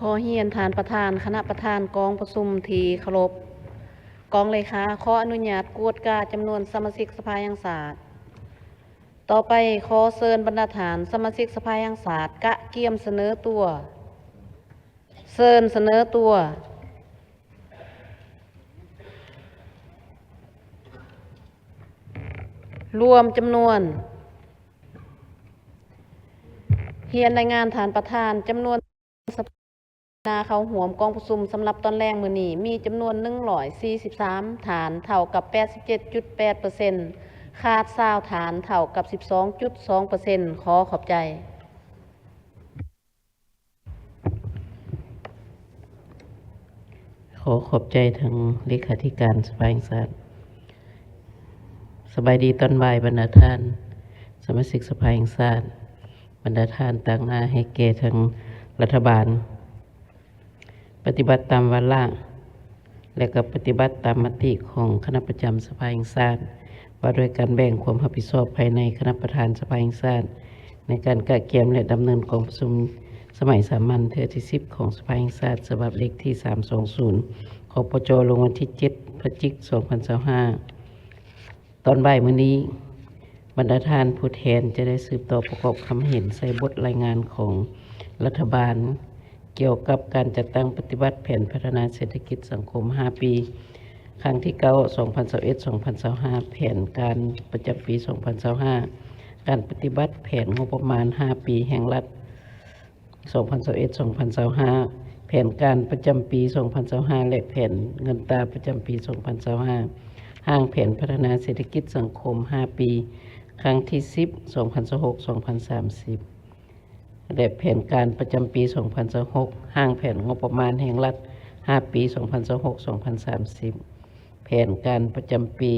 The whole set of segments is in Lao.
ຂໍຮຽນທ່ານປະທານຄະນະປະທານກອງປະຊຸມທີ່ເຄົາລົບ, ກອງເລຂາຂໍອະນຸຍາດກວດກາຈຳນວນສະມາຊິກສະພາແຫ່ງຊາດ. ຕໍ່ໄປຂໍເຊີນບັນດາທ່ານສະມາຊິກສະພາແຫ່ງຊາດກະກຽມສະເໜີຕົວ. ເຊີນສະເໜີຕົວ. ລວມຈຳນວນ. ຮຽນລາຍງານທ່ານປະທານຈຳນວນສະພາເຂົ້າຮ່ວມກອງປະຊຸມສຳລັບຕອນແລງມື້ນີ້ ມີຈຳນວນໜຶ່ງຮ້ອຍສີ່ສິບສາມທ່ານ ເທົ່າກັບແປດສິບເຈັດຈຸດແປດເປີເຊັນ, ຂາດຊາວທ່ານ ເທົ່າກັບສິບສອງຈຸດສອງເປີເຊັນ. ຂໍຂອບໃຈ. ຂໍຂອບໃຈທາງເລຂາທິການສະພາແຫ່ງຊາດ. ສະບາຍດີຕອນບ່າຍບັນດາທ່ານສະມາຊິກສະພາແຫ່ງຊາດ, ບັນດາທ່ານຕາງໜ້າໃຫ້ແກ່ທາງລັດຖະບານ, ປະຕິບັດຕາມວາລະ ແລະ ກໍປະຕິບັດຕາມມະຕິຂອງຄະນະປະຈຳສະພາແຫ່ງຊາດ ວ່າດ້ວຍການແບ່ງຄວາມຮັບຜິດຊອບພາຍໃນຄະນະປະທານສະພາແຫ່ງຊາດ ໃນການກະກຽມ ແລະ ດຳເນີນກອງປະຊຸມສະໄໝສາມັນເທື່ອທີສິບຂອງສະພາແຫ່ງຊາດ ສະບັບເລກທີສາມສອງສູນ ຄປຈ ລົງວັນທີເຈັດ ພະຈິກ ສອງພັນຊາວຫ້າ. ຕອນບ່າຍມື້ນີ້, ບັນດາທ່ານຜູ້ແທນຈະໄດ້ສືບຕໍ່ປະກອບຄຳເຫັນໃສ່ບົດລາຍງານຂອງລັດຖະບານ ກ່ຽວກັບການຈັດຕັ້ງປະຕິບັດແຜນພັດທະນາເສດຖະກິດສັງຄົມຫ້າປີ ຄັ້ງທີເກົ້າ ສອງພັນຊາວເອັດ ສອງພັນຊາວຫ້າ, ແຜນການປະຈຳປີສອງພັນຊາວຫ້າ, ການປະຕິບັດແຜນງົບປະມານຫ້າປີແຫ່ງລັດ ສອງພັນຊາວເອັດ ສອງພັນຊາວຫ້າ, ແຜນການປະຈຳປີສອງພັນຊາວຫ້າ ແລະ ແຜນເງິນຕາປະຈຳປີສອງພັນຊາວຫ້າ, ຮ່າງແຜນພັດທະນາເສດຖະກິດສັງຄົມຫ້າປີ ຄັ້ງທີສິບ ສອງພັນຊາວຫົກ ສອງພັນສາມສິບ ແລະ ແຜນການປະຈຳປີສອງພັນຊາວຫົກ, ຮ່າງແຜນງົບປະມານແຫ່ງລັດຫ້າປີ ສອງພັນຊາວຫົກ ສອງພັນສາມສິບ, ແຜນການປະຈຳປີ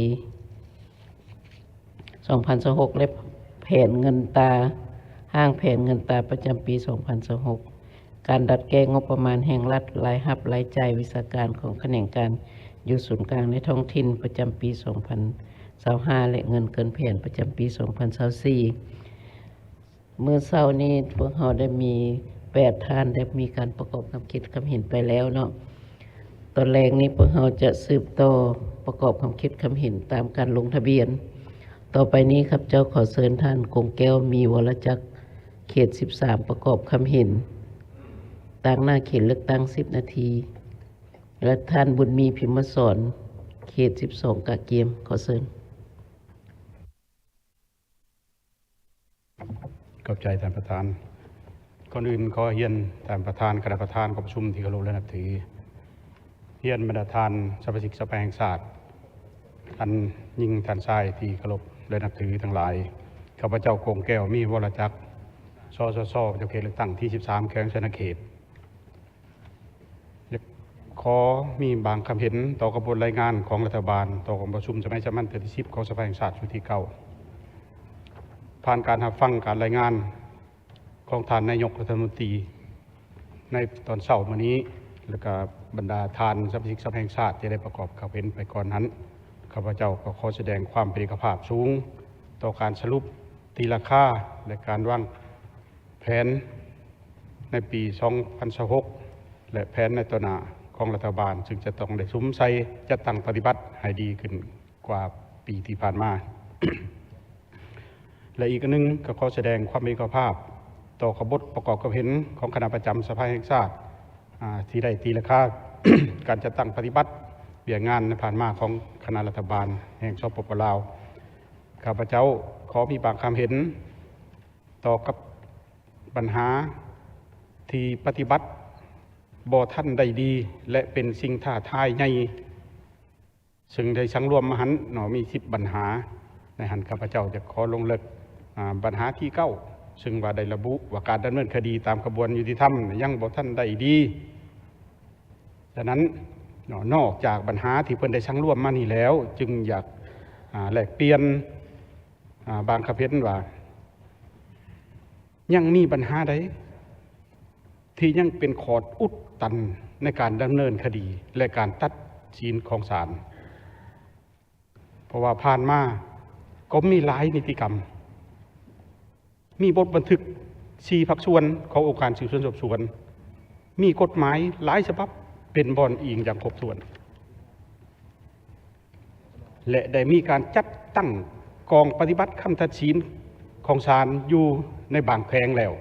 ສອງພັນຊາວຫົກ ແລະ ແຜນເງິນຕາ, ຮ່າງແຜນເງິນຕາປະຈຳປີສອງພັນຊາວຫົກ, ການດັດແກ້ງົບປະມານແຫ່ງລັດ, ລາຍຮັບ, ລາຍຈ່າຍ, ວິຊາການຂອງຂະແໜງການຢູ່ສູນກາງ ແລະ ທ້ອງຖິ່ນ ປະຈຳປີສອງພັນຊາວຫ້າ ແລະ ເງິນເກີນແຜນປະຈຳປີສອງພັນຊາວສີ່. ມື້ເຊົ້ານີ້ພວກເຮົາໄດ້ມີແປດທ່ານ ໄດ້ມີການປະກອບຄຳຄິດຄຳເຫັນໄປແລ້ວເນາະ. ຕອນແລງນີ້ພວກເຮົາຈະສືບຕໍ່ປະກອບຄຳຄິດຄຳເຫັນຕາມການລົງທະບຽນ. ຕໍ່ໄປນີ້ຂ້າພະເຈົ້າຂໍເຊີນທ່ານ ກົງແກ້ວ ມີວໍລະຈັກ ເຂດສິບສາມ ປະກອບຄຳເຫັນ ຕາງໜ້າເຂດເລືອກຕັ້ງສິບນາທີ ແລະ ທ່ານ ບຸນມີ ພິມມະສອນ ເຂດສິບສອງ ກະກຽມ. ຂໍເຊີນ. ຂອບໃຈທ່ານປະທານ. ກ່ອນອື່ນຂໍຮຽນທ່ານປະທານຄະນະປະທານກອງປະຊຸມທີ່ເຄົາລົບ ແລະ ນັບຖື, ຮຽນບັນດາທ່ານສະມາຊິກສະພາແຫ່ງຊາດ ທ່ານຍິງທ່ານຊາຍທີ່ເຄົາລົບ ແລະ ນັບຖືທັງຫຼາຍ, ຂ້າພະເຈົ້າ ກົງແກ້ວ ມີວໍລະຈັກ ສສຊ ປະຈຳເຂດເລືອກຕັ້ງທີສິບສາມ ແຂວງໄຊຍະເຂດ ຢາກຂໍມີບາງຄຳເຫັນຕໍ່ຂະບວນລາຍງານຂອງລັດຖະບານຕໍ່ກອງປະຊຸມສະໄໝສາມັນເທື່ອທີສິບຂອງສະພາແຫ່ງຊາດຊຸດທີເກົ້າ. ຜ່ານການຮັບຟັງການລາຍງານຂອງທ່ານນາຍົກລັດຖະມົນຕີໃນຕອນເຊົ້າມື້ນີ້ ແລະ ກະບັນດາທ່ານສະມາຊິກສະພາແຫ່ງຊາດທີ່ໄດ້ປະກອບຄຳເຫັນໄປກ່ອນນັ້ນ, ຂ້າພະເຈົ້າກໍຂໍສະແດງຄວາມເປັນເອກະພາບສູງຕໍ່ການສະຫຼຸບຕີລາຄາ ແລະ ການວາງ ແຜນໃນປີສອງພັນຊາວຫົກ ແລະ ແຜນໃນຕໍ່ໜ້າຂອງລັດຖະບານ ຊຶ່ງຈະຕ້ອງໄດ້ສຸມໃສ່ຈັດຕັ້ງປະຕິບັດໃຫ້ດີຂຶ້ນກວ່າປີທີ່ຜ່ານມາ. ແລະ ອີກອັນໜຶ່ງກໍຂໍສະແດງຄວາມເອກະພາບຕໍ່ຂະບົດປະກອບຄຳເຫັນຂອງຄະນະປະຈຳສະພາແຫ່ງຊາດ ອາ ທີ່ໄດ້ຕີລາຄາການຈັດຕັ້ງປະຕິບັດວຽກງານໃນຜ່ານມາຂອງຄະນະລັດຖະບານແຫ່ງ ສປປ ລາວ. ຂ້າພະເຈົ້າຂໍມີບາງຄຳເຫັນ ຕໍ່ກັບບັນຫາທີ່ປະຕິບັດບໍ່ທັນໄດ້ດີ ແລະ ເປັນສິ່ງທ້າທາຍໃຫຍ່ ເຊິ່ງໄດ້ສັງລວມມາຫັ້ນເນາະ ມີສິບບັນຫາ. ໃນຫັ້ນຂ້າພະເຈົ້າຈະຂໍລົງເລິກ ອາ ບັນຫາທີເກົ້າ ເຊິ່ງວ່າໄດ້ລະບຸວ່າການດຳເນີນຄະດີຕາມຂະບວນຍຸຕິທຳຍັງບໍ່ທັນໄດ້ດີ. ສະນັ້ນເນາະ ນອກຈາກບັນຫາທີ່ເພິ່ນໄດ້ສັງລວມມານີ້ແລ້ວ ຈຶ່ງຢາກ ອາ ແລກປ່ຽນ ອາ ບາງຄຳເຫັນວ່າ ຍັງມີບັນຫາໃດທີ່ຍັງເປັນຂໍ້ອຸດຕັນໃນການດຳເນີນຄະດີ ແລະ ການຕັດສິນຂອງສານ? ເພາະວ່າຜ່ານມາກໍມີຫຼາຍນິຕິກຳ ມີບົດບັນທຶກສີ່ພາກສ່ວນຂອງອົງການສືບສວນສອບສວນ ມີກົດໝາຍຫຼາຍສະບັບເປັນບ່ອນອີງຢ່າງຄົບຖ້ວນ ແລະ ໄດ້ມີການຈັດຕັ້ງກອງປະຕິບັດຄຳຕັດສິນຂອງສານຢູ່ໃນບາງແຂວງແລ້ວ,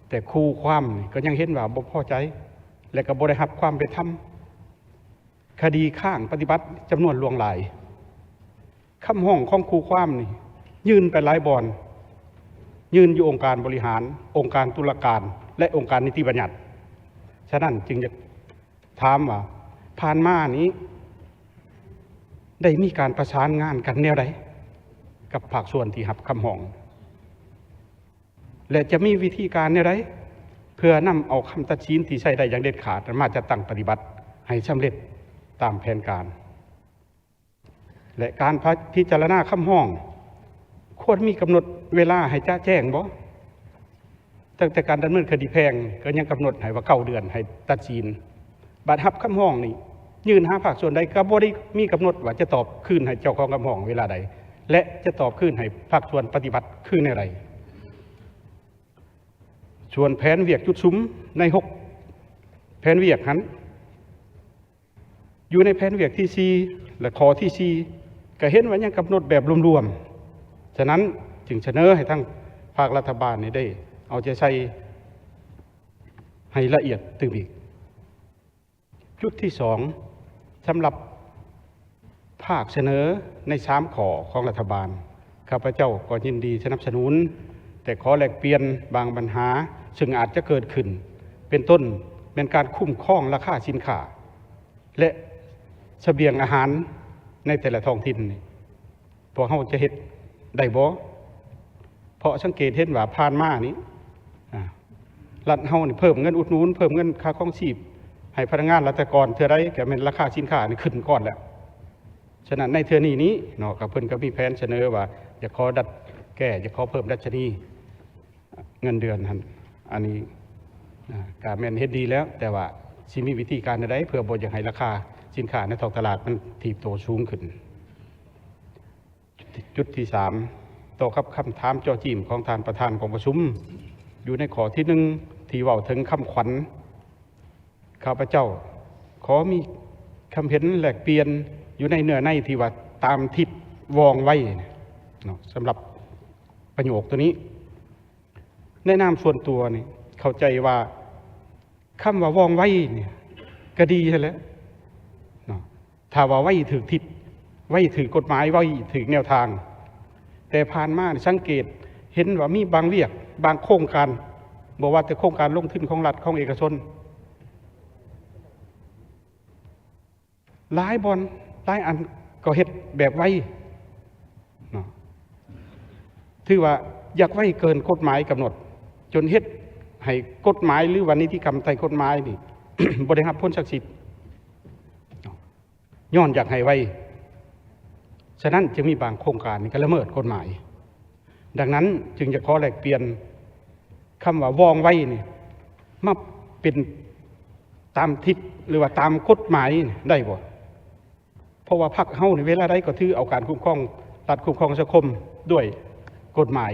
ແຕ່ຄູ່ຄວາມນີ້ກໍຍັງເຫັນວ່າບໍ່ພໍໃຈ ແລະ ກໍບໍ່ໄດ້ຮັບຄວາມເປັນທຳ. ຄະດີຄ້າງປະຕິບັດຈຳນວນຫຼວງຫຼາຍ. ຄຳຮ້ອງຂອງຄູ່ຄວາມນີ້ຍື່ນໄປຫຼາຍບ່ອນ, ຍື່ນຢູ່ອົງການບໍລິຫານ, ອົງການຕຸລາການ ແລະ ອົງການນິຕິບັນຍັດ. ສະນັ້ນຈຶ່ງຢາກຖາມວ່າ ຜ່ານມານີ້ໄດ້ມີການປະສານງານກັນແນວໃດກັບພາກສ່ວນທີ່ຮັບຄຳຮ້ອງ? ແລະ ຈະມີວິທີການແນວໃດ ເພື່ອນຳເອົາຄຳຕັດສິນທີ່ໃຊ້ໄດ້ຢ່າງເດັດຂາດນັ້ນມາຈັດຕັ້ງປະຕິບັດໃຫ້ສຳເລັດຕາມແຜນການ? ແລະ ການພະ-, ພິຈາລະນາຄຳຮ້ອງ ຄວນມີກຳນົດເວລາໃຫ້ຈະແຈ້ງບໍ່? ຕັ້ງແຕ່ການດຳເນີນຄະດີແພ່ງກໍຍັງກຳນົດໃຫ້ວ່າເກົ້າເດືອນໃຫ້ຕັດສິນ. ບັດຮັບຄຳຮ້ອງນີ້ ຍື່ນຫາພາກສ່ວນໃດກໍບໍ່ໄດ້ມີກຳນົດວ່າຈະຕອບຄືນໃຫ້ເຈົ້າຂອງຄຳຮ້ອງເວລາໃດ ແລະ ຈະຕອບຄືນໃຫ້ພາກສ່ວນປະຕິບັດຄືແນວໃດ. ສ່ວນແຜນວຽກຈຸດສຸມໃນຫົກແຜນວຽກຫັ້ນ ຢູ່ໃນແຜນວຽກທີສີ່ ແລະ ຂໍ້ທີສີ່ ກໍເຫັນວ່າຍັງກຳນົດແບບລວມໆ. ສະນັ້ນຈຶ່ງສະເໜີໃຫ້ທາງພາກລັດຖະບານນີ້ໄດ້ເອົາໃຈໃສ່ໃຫ້ລະອຽດຕື່ມອີກ. ຈຸດທີສອງ ສຳລັບພາກສະເໜີໃນສາມຂໍ້ຂອງລັດຖະບານ, ຂ້າພະເຈົ້າກໍຍິນດີສະໜັບສະໜູນ, ແຕ່ຂໍແລກປ່ຽນບາງບັນຫາເຊິ່ງອາດຈະເກີດຂຶ້ນ, ເປັນຕົ້ນແມ່ນການຄຸ້ມຄອງລາຄາສິນຄ້າ ແລະ ສະບຽງອາຫານໃນແຕ່ລະທ້ອງຖິ່ນນີ້ ພວກເຮົາຈະເຮັດໄດ້ບໍ່? ເພາະສັງເກດເຫັນວ່າຜ່ານມານີ້ ອາ ລັດເຮົານີ້ເພີ່ມເງິນອຸດໜູນ, ເພີ່ມເງິນຄ່າຄອງຊີບໃຫ້ພະນັກງານລັດຖະກອນເທື່ອໃດ ກໍແມ່ນລາຄາສິນຄ້ານີ້ຂຶ້ນກ່ອນແລ້ວ. ສະນັ້ນໃນເທື່ອນີ້ນີ້ເນາະ ກໍເພິ່ນກໍມີແຜນສະເໜີວ່າຢາກຂໍດັດແກ້, ຢາກຂໍເພີ່ມດັດຊະນີ ເງິນເດືອນຫັ້ນ. ອັນນີ້ ອາ ກະແມ່ນເຫັນດີແລ້ວ, ແຕ່ວ່າຊິມີວິທີການແນວໃດ ເພື່ອບໍ່ຢາກໃຫ້ລາຄາສິນຄ້າໃນທ້ອງຕະຫຼາດມັນຖີບໂຕສູງຂຶ້ນ. ຈຸດທີສາມ ຕໍ່ກັບຄຳຖາມຈໍ້ຈີ້ມຂອງທ່ານປະທານກອງປະຊຸມ ຢູ່ໃນຂໍ້ທີໜຶ່ງ ທີ່ເວົ້າເຖິງຄຳຂວັນ, ຂ້າພະເຈົ້າຂໍມີຄຳເຫັນແລກປ່ຽນຢູ່ໃນເນື້ອໃນທີ່ວ່າ ຕາມທິດວ່ອງໄວເນາະ, ສຳລັບປະໂຫຍກໂຕນີ້. ໃນນາມສ່ວນຕົວນີ້ ເຂົ້າໃຈວ່າຄຳວ່າວ່ອງໄວນີ້ກໍດີຫັ້ນແຫຼະເນາະ, ຖ້າວ່າໄວຖືກທິດ, ໄວຖືກກົດໝາຍ, ໄວຖືກແນວທາງ. ແຕ່ຜ່ານມານີ້ສັງເກດເຫັນວ່າມີບາງວຽກ, ບາງໂຄງການ, ບໍ່ວ່າແຕ່ໂຄງການລົງທຶນຂອງລັດ, ຂອງເອກະຊົນ, ຫຼາຍບ່ອນຫຼາຍອັນກໍເຮັດແບບໄວເນາະ, ຖືວ່າຢາກໄວເກີນກົດໝາຍກຳນົດ, ຈົນເຮັດໃຫ້ກົດໝາຍ ຫຼືວ່ານິຕິກຳໃຕ້ກົດໝາຍນີ້ ບໍ່ໄດ້ຮັບຜົນສັກສິດເນາະ, ຍ້ອນຢາກໃຫ້ໄວ. ສະນັ້ນຈຶ່ງມີບາງໂຄງການນີ້ກໍລະເມີດກົດໝາຍ. ດັ່ງນັ້ນຈຶ່ງຈະຂໍແລກປ່ຽນຄຳວ່າວ່ອງໄວນີ້ ມາເປັນຕາມທິດ ຫຼືວ່າຕາມກົດໝາຍໄດ້ບໍ່? ເພາະວ່າພັກເຮົານີ້ເວລາໃດກໍຖືເອົາການຄຸ້ມຄອງ ລັດຄຸ້ມຄອງສັງຄົມດ້ວຍກົດໝາຍ,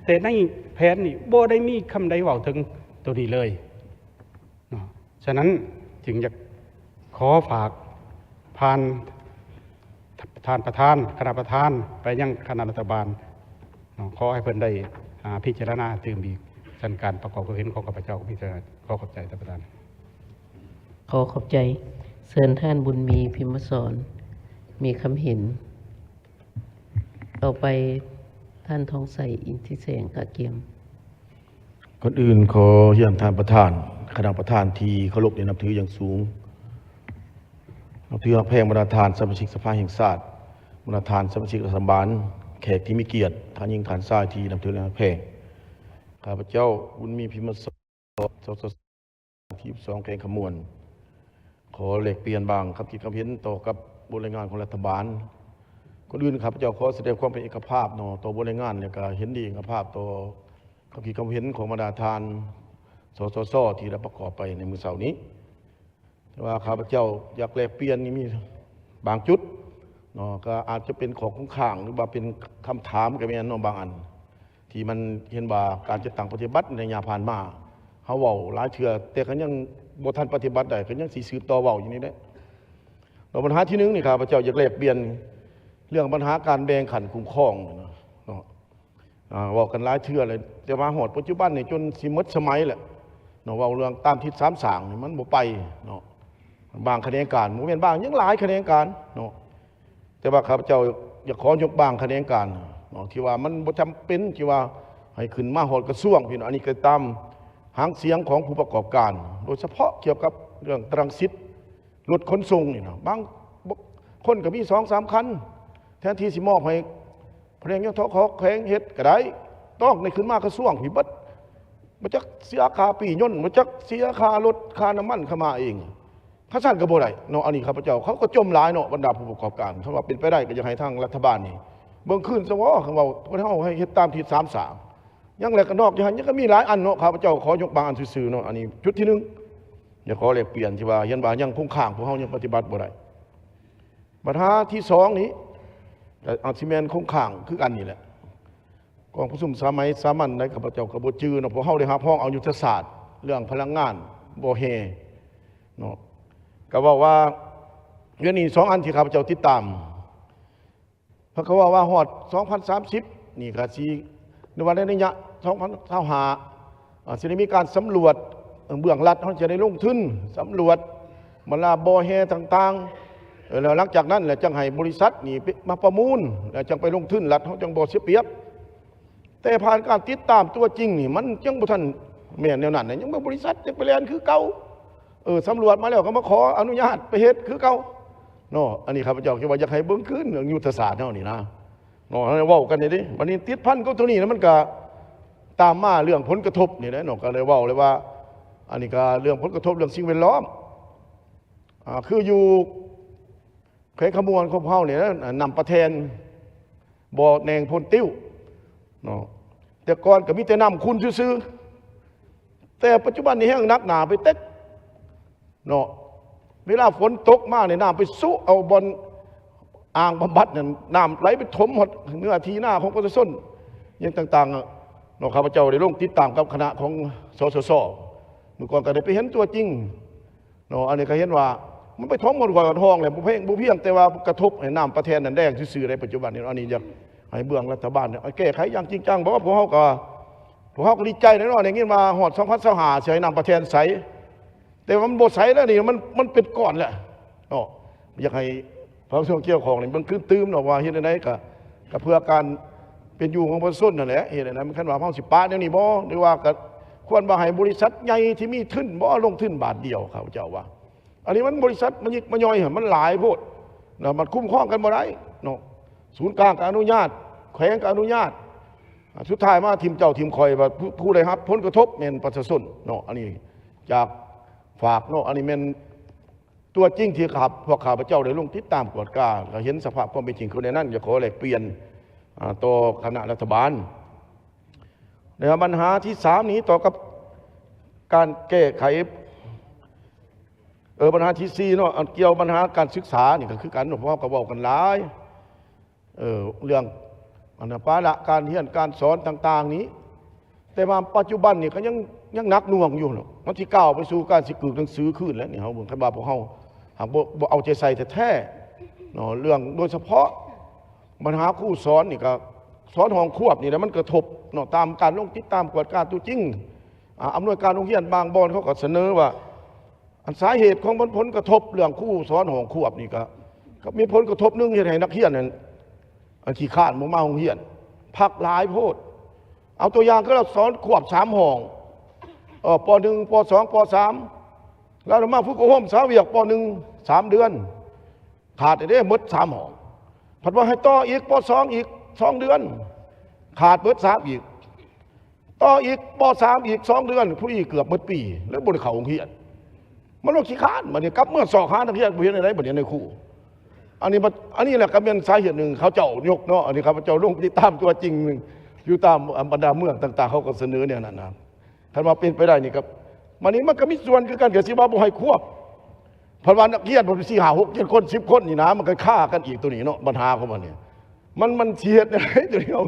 ແຕ່ໃນແຜນນີ້ບໍ່ໄດ້ມີຄຳໃດເວົ້າເຖິງໂຕນີ້ເລີຍ. ເນາະ, ສະນັ້ນຈຶ່ງຢາກຂໍຝາກຜ່ານທ່ານປະທານ, ຄະນະປະທານ ໄປຍັງຄະນະລັດຖະບານເນາະ, ຂໍໃຫ້ເພິ່ນໄດ້ ອາ ພິຈາລະນາຕື່ມອີກ. ສະນັ້ນການປະກອບຄວາມເຫັນຂອງຂ້າພະເຈົ້າມີເທົ່ານັ້ນ. ຂໍຂອບໃຈທ່ານປະທານ. ຂໍຂອບໃຈ. ເຊີນທ່ານບຸນມີ ພິມມະສອນ ມີຄຳເຫັນ. ຕໍ່ໄປທ່ານທອງໄຊ ອິນທິແສງ ກະກຽມ. ກ່ອນອື່ນຂໍຮຽນທ່ານປະທານ, ຄະນະປະທານທີ່ເຄົາລົບ ແລະ ນັບຖືຢ່າງສູງ, ນັບຖືຮັກແພງບັນດາທ່ານສະມາຊິກສະພາແຫ່ງຊາດ, ບັນດາທ່ານສະມາຊິກລັດຖະບານ, ແຂກທີ່ມີກຽດ, ທ່ານຍິງທ່ານຊາຍທີ່ນັບຖື ແລະ ຮັກແພງ. ຂ້າພະເຈົ້າ ບຸນມີ ພິມມະສອນ ສສ ທີສິບສອງ ແຂວງຄຳມ່ວນ ຂໍແລກປ່ຽນບາງຄຳຄິດຄຳເຫັນຕໍ່ກັບບົດລາຍງານຂອງລັດຖະບານ. ກ່ອນອື່ນ ຂ້າພະເຈົ້າຂໍສະແດງຄວາມເປັນເອກະພາບເນາະ ຕໍ່ບົດລາຍງານ ແລະ ກະເຫັນດີເອກະພາບຕໍ່ຄຳຄິດຄຳເຫັນຂອງບັນດາທ່ານ ສສຊ ທີ່ໄດ້ປະກອບໄປໃນມື້ເຊົ້ານີ້. ແຕ່ວ່າຂ້າພະເຈົ້າຢາກແລກປ່ຽນນີ້ມີບາງຈຸດເນາະ, ກໍອາດຈະເປັນຂໍ້ຄົງຄ້າງ ຫຼືວ່າເປັນຄຳຖາມກໍແມ່ນເນາະ, ບາງອັນ ທີ່ມັນເຫັນວ່າການຈັດຕັ້ງປະຕິບັດໃນໄລຍະຜ່ານມາ ເຮົາເວົ້າຫຼາຍເທື່ອ ແຕ່ກໍຍັງບໍ່ທັນປະຕິບັດໄດ້ ກໍຍັງຊິສືບຕໍ່ເວົ້າຢູ່ນີ້ແຫຼະ. ແລ້ວບັນຫາທີໜຶ່ງນີ້ ຂ້າພະເຈົ້າຢາກແລກປ່ຽນເລື່ອງບັນຫາການແບ່ງຂັ້ນຄຸ້ມຄອງເນາະ ອ່າ ເວົ້າກັນຫຼາຍເທື່ອແລ້ວ ແຕ່ວ່າຮອດປັດຈຸບັນນີ້ຈົນຊິໝົດສະໄໝແລ້ວເນາະ ເວົ້າເລື່ອງຕາມທິດສາມສ້າງນີ້ມັນບໍ່ໄປເນາະ. ບາງຂະແໜງການ ບໍ່ແມ່ນບາງ ຍັງຫຼາຍຂະແໜງການເນາະ ແຕ່ວ່າຂ້າພະເຈົ້າຢາກຂໍຍົກບາງຂະແໜງການເນາະ ທີ່ວ່າມັນບໍ່ຈຳເປັນທີ່ວ່າໃຫ້ຂຶ້ນມາຮອດກະຊວງ ພີ່ນ້ອງ. ອັນນີ້ກໍຕາມຫາງສຽງຂອງຜູ້ປະກອບການ ໂດຍສະເພາະກ່ຽວກັບເລື່ອງຕະລັງສິດລົດຂົນສົ່ງນີ້ເນາະ ບາງຄົນກໍມີສອງສາມຄັນ ແທນທີ່ຊິມອບໃຫ້ ພະແນກ ຍທຂ ແຂວງເຮັດກໍໄດ້ ຕ້ອງໄດ້ຂຶ້ນມາກະຊວງພີ້ເບິດ ບໍ່ຈັກເສຍຄ່າປີ້ຍົນ ບໍ່ຈັກເສຍຄ່າລົດ ຄ່ານ້ຳມັນເຂົ້າມາເອງ ຄັນຊັ້ນກໍບໍ່ໄດ້ເນາະ. ອັນນີ້ຂ້າພະເຈົ້າ ເຂົາກໍຈົ່ມຫຼາຍເນາະ ບັນດາຜູ້ປະກອບການ ຄັນວ່າເປັນໄປໄດ້ກໍຢາກໃຫ້ທາງລັດຖະບານນີ້ເບິ່ງຄືນຊະເວາະ ຄັນເວົ້າຄົນເຮົາໃຫ້ເຮັດຕາມທິດສາມສ້າງ ຍັງແລະກະນອກຢູ່ຫັ້ນ ຍັງກໍມີຫຼາຍອັນເນາະ. ຂ້າພະເຈົ້າຂໍຍົກບາງອັນຊື່ໆເນາະ ອັນນີ້ຈຸດທີໜຶ່ງ ຢາກຂໍແລກປ່ຽນທີ່ວ່າເຫັນວ່າຍັງຄົງຄ້າງ ພວກເຮົາຍັງປະຕິບັດບໍ່ໄດ້. ບັນຫາທີສອງນີ້ ກໍອາດຊິແມ່ນຄົງຄ້າງຄືກັນນີ້ແຫຼະ ກອງປະຊຸມສະໄໝສາມັນໃດ ຂ້າພະເຈົ້າກໍບໍ່ຈື່ເນາະ ພວກເຮົາໄດ້ຮັບຮອງເອົາຍຸດທະສາດເລື່ອງພະລັງງານບໍ່ແຮ່ເນາະ ກໍເວົ້າວ່າດຽວນີ້ສອງອັນທີ່ຂ້າພະເຈົ້າຕິດຕາມ ເພິ່ນກໍເວົ້າວ່າຮອດສອງພັນສາມສິບນີ້ກໍຊິ ຫຼືວ່າໃນໄລຍະສອງພັນຊາວຫ້າ ອາ ຊິໄດ້ມີການສຳຫຼວດ ເບື້ອງລັດເຮົາຈະໄດ້ລົງທຶນສຳຫຼວດບັນດາບໍ່ແຮ່ຕ່າງໆ ເອີ ແລ້ວຫຼັງຈາກນັ້ນແຫຼະ ຈັ່ງໃຫ້ບໍລິສັດນີ້ໄປ ມາປະມູນ ແລ້ວຈັ່ງໄປລົງທຶນ ລັດເຮົາຈັ່ງບໍ່ເສຍປຽບ. ແຕ່ຜ່ານການຕິດຕາມຕົວຈິງນີ້ ມັນຍັງບໍ່ທັນແມ່ນແນວນັ້ນນະ ຍັງມີບໍລິສັດຍັງໄປແລ່ນຄືເກົ່າ ເອີ ສຳຫຼວດມາແລ້ວກໍມາຂໍອະນຸຍາດໄປເຮັດຄືເກົ່າເນາະ. ອັນນີ້ຂ້າພະເຈົ້າຄິດວ່າຢາກໃຫ້ເບິ່ງຄືນເລື່ອງຍຸດທະສາດເຮົານີ້ນະ ເນາະ ເຮົາເວົ້າກັນນີ້ເດ້. ບັດນີ້ຕິດພັນກັບຕົວນີ້ນະ ມັນກະຕາມມາເລື່ອງຜົນກະທົບນີ້ແຫຼະເນາະ ກະເລີຍເວົ້າເລີຍວ່າ ອັນນີ້ກະເລື່ອງຜົນກະທົບເລື່ອງສິ່ງແວດລ້ອມ ອາ ຄືຢູ່ແຂວງຄຳມ່ວນຂອງພວກເຮົານີ້ນະ ນ້ຳປາແທ່ນ ບໍ່ແນງໂພນຕິ້ວເນາະ ແຕ່ກ່ອນກະມີແຕ່ນ້ຳຂຸ່ນຊື່ໆ ແຕ່ປັດຈຸບັນນີ້ແຮງໜັກໜາໄປເຕັກ ເນາະ ເວລາຝົນຕົກມານີ້ ນ້ຳໄປຊຸເອົາບ່ອນອ່າງບຳບັດນັ້ນ ນ້ຳໄຫຼໄປຖົມຮອດເນື້ອທີ່ນາຂອງປະຊາຊົນຫຍັງຕ່າງໆເນາະ. ຂ້າພະເຈົ້າໄດ້ລົງຕິດຕາມກັບຄະນະຂອງ ສສສ ມື້ກ່ອນກໍໄດ້ໄປເຫັນຕົວຈິງເນາະ. ອັນນີ້ກໍເຫັນວ່າມັນໄປຖົມຮອດຫ້ວຍຮອດຮ່ອງແລ້ວ ບໍ່ພຽງ ບໍ່ພຽງແຕ່ວ່າກະທົບໃຫ້ນ້ຳປະແທນນັ້ນແດງຊື່ໆໃດ ປັດຈຸບັນນີ້. ອັນນີ້ຢາກໃຫ້ເບື້ອງລັດຖະບານແກ້ໄຂຢ່າງຈິງຈັງ. ບໍ່ ພວກເຮົາກໍ ພວກເຮົາກໍດີໃຈແຫຼະເນາະ ໄດ້ຍິນວ່າຮອດສອງພັນຊາວຫ້າ ຊິໃຫ້ນ້ຳປະແທນໃສ ແຕ່ວ່າມັນບໍ່ໃສແລ້ວນີ້ ມັນ ມັນເປັນກ້ອນແລ້ວເນາະ. ຢາກໃຫ້ພາກສ່ວນກ່ຽວຂ້ອງນີ້ເບິ່ງຄືນຕື່ມເນາະ ວ່າເຮັດແນວໃດກະ ກະເພື່ອການເປັນຢູ່ຂອງປະຊາຊົນນັ້ນແຫຼະ. ເຮັດແນວໃດ ຄັນວ່າເຮົາຊິປະແນວນີ້ບໍ່ ຫຼືວ່າກະຄວນວ່າໃຫ້ບໍລິສັດໃຫຍ່ທີ່ມີທຶນບໍ່ ລົງທຶນບາດດຽວ ເຂົາເຈົ້າວ່າ ອັນນີ້ມັນບໍລິສັດມາຍິກມາຍ່ອຍ ມັນຫຼາຍໂພດນະ ມັນຄຸ້ມຄອງກັນບໍ່ໄດ້ເນາະ. ສູນກາງກໍອະນຸຍາດ ແຂວງກໍອະນຸຍາດ ອາ ສຸດທ້າຍມາຖິ້ມເຈົ້າຖິ້ມຂ້ອຍ ວ່າຜູ້ ຜູ້ໄດ້ຮັບຜົນກະທົບແມ່ນປະຊາຊົນເນາະ. ອັນນີ້ຈາກຝາກເນາະ ອັນນີ້ແມ່ນຕົວຈິງທີ່ຂ້າ ພວກຂ້າພະເຈົ້າໄດ້ລົງຕິດຕາມກວດກາ ແລະ ເຫັນສະພາບຄວາມເປັນຈິງຄືໃນນັ້ນ ຢາກຂໍແລກປ່ຽນ ອາ ຕໍ່ຄະນະລັດຖະບານ. ແລ້ວບັນຫາທີສາມນີ້ ຕໍ່ກັບການແກ້ໄຂ ເອີ ບັນຫາທີສີ່ເນາະ ອັນກ່ຽວບັນຫາການສຶກສານີ້ກໍຄືກັນເນາະ ພວກເຮົາກໍເວົ້າກັນຫຼາຍ ເອີ ເລື່ອງອັນນັ້ນ ປະລະການຮຽນການສອນຕ່າງໆນີ້ ແຕ່ວ່າປັດຈຸບັນນີ້ກໍຍັງ ຍັງໜັກໜ່ວງຢູ່ເນາະ. ມັນຊິກ້າວໄປສູ່ການຊິກືກໜັງສືຄືນແລ້ວນີ້ ເຮົາເບິ່ງ ຄັນວ່າພວກເຮົາຫາກບໍ່ ບໍ່ເອົາໃຈໃສ່ແທ້ໆເນາະ ເລື່ອງໂດຍສະເພາະບັນຫາຄູສອນນີ້ ກໍສອນຫ້ອງຄວບນີ້ແຫຼະ ມັນກະທົບເນາະ ຕາມການລົງຕິດຕາມກວດກາຕົວຈິງ. ອາ ອຳນວຍການໂຮງຮຽນບາງບ່ອນເຂົາກໍສະເໜີວ່າ ອັນສາເຫດຂອງມັນ ຜົນກະທົບເລື່ອງຄູສອນຫ້ອງຄວບນີ້ ກະ ກະມີຜົນກະທົບໜຶ່ງ ເຮັດໃຫ້ນັກຮຽນນັ້ນ ອັນຂີ້ຄ້ານບໍ່ມາໂຮງຮຽນ ພັກຫຼາຍໂພດ. ເອົາຕົວຢ່າງຄືລາວສອນຄວບສາມຫ້ອງ ເອີ ປໍໜຶ່ງ ປໍສອງ ປໍສາມ ລາວມາຝຶກອົບຮົມສາວຽກ ປໍໜຶ່ງ ສາມເດືອນ ຂາດເດ້ ໝົດສາມຫ້ອງ. ພັດວ່າໃຫ້ຕໍ່ອີກ ປໍສອງ ອີກສອງເດືອນ ຂາດເບິດສາມອີກ. ຕໍ່ອີກ ປໍສາມ ອີກສອງເດືອນ ຜູ້ນີ້ເກືອບໝົດປີ ແລ້ວບໍ່ໄດ້ເຂົ້າໂຮງຮຽນ. ມັນວ່າຂີ້ຄ້ານ ບັດນີ້ກັບເມືອຊອກຫານັກຮຽນ ບໍ່ເຮັດແນວໃດ ບັດນີ້ໃນຄູ. ອັນນີ້ ອັນນີ້ແຫຼະກໍແມ່ນສາເຫດໜຶ່ງເຂົາເຈົ້າຍົກເນາະ. ອັນນີ້ຂ້າພະເຈົ້າລົງຕິດຕາມຕົວຈິງ ຢູ່ຕາມ ອາ ບັນດາເມືອງຕ່າງໆ ເຂົາກໍສະເໜີແນວນັ້ນນະ. ຄັນວ່າເປັນໄປໄດ້ນີ້ກໍ ບັດນີ້ມັນກໍມີສ່ວນຄືກັນ ກໍຊິວ່າບໍ່ໃຫ້ຄວບ ເພາະວ່ານັກຮຽນເພິ່ນສີ່ຫ້າຫົກເຈັດຄົນ ສິບຄົນນີ້ນະ ມັນກໍຄາກັນອີກໂຕນີ້ເນາະ. ບັນຫາຂອງມັນນີ້ ມັນ ມັນຊິເຮັດແນວໃດໂຕນີ້ເນາະ.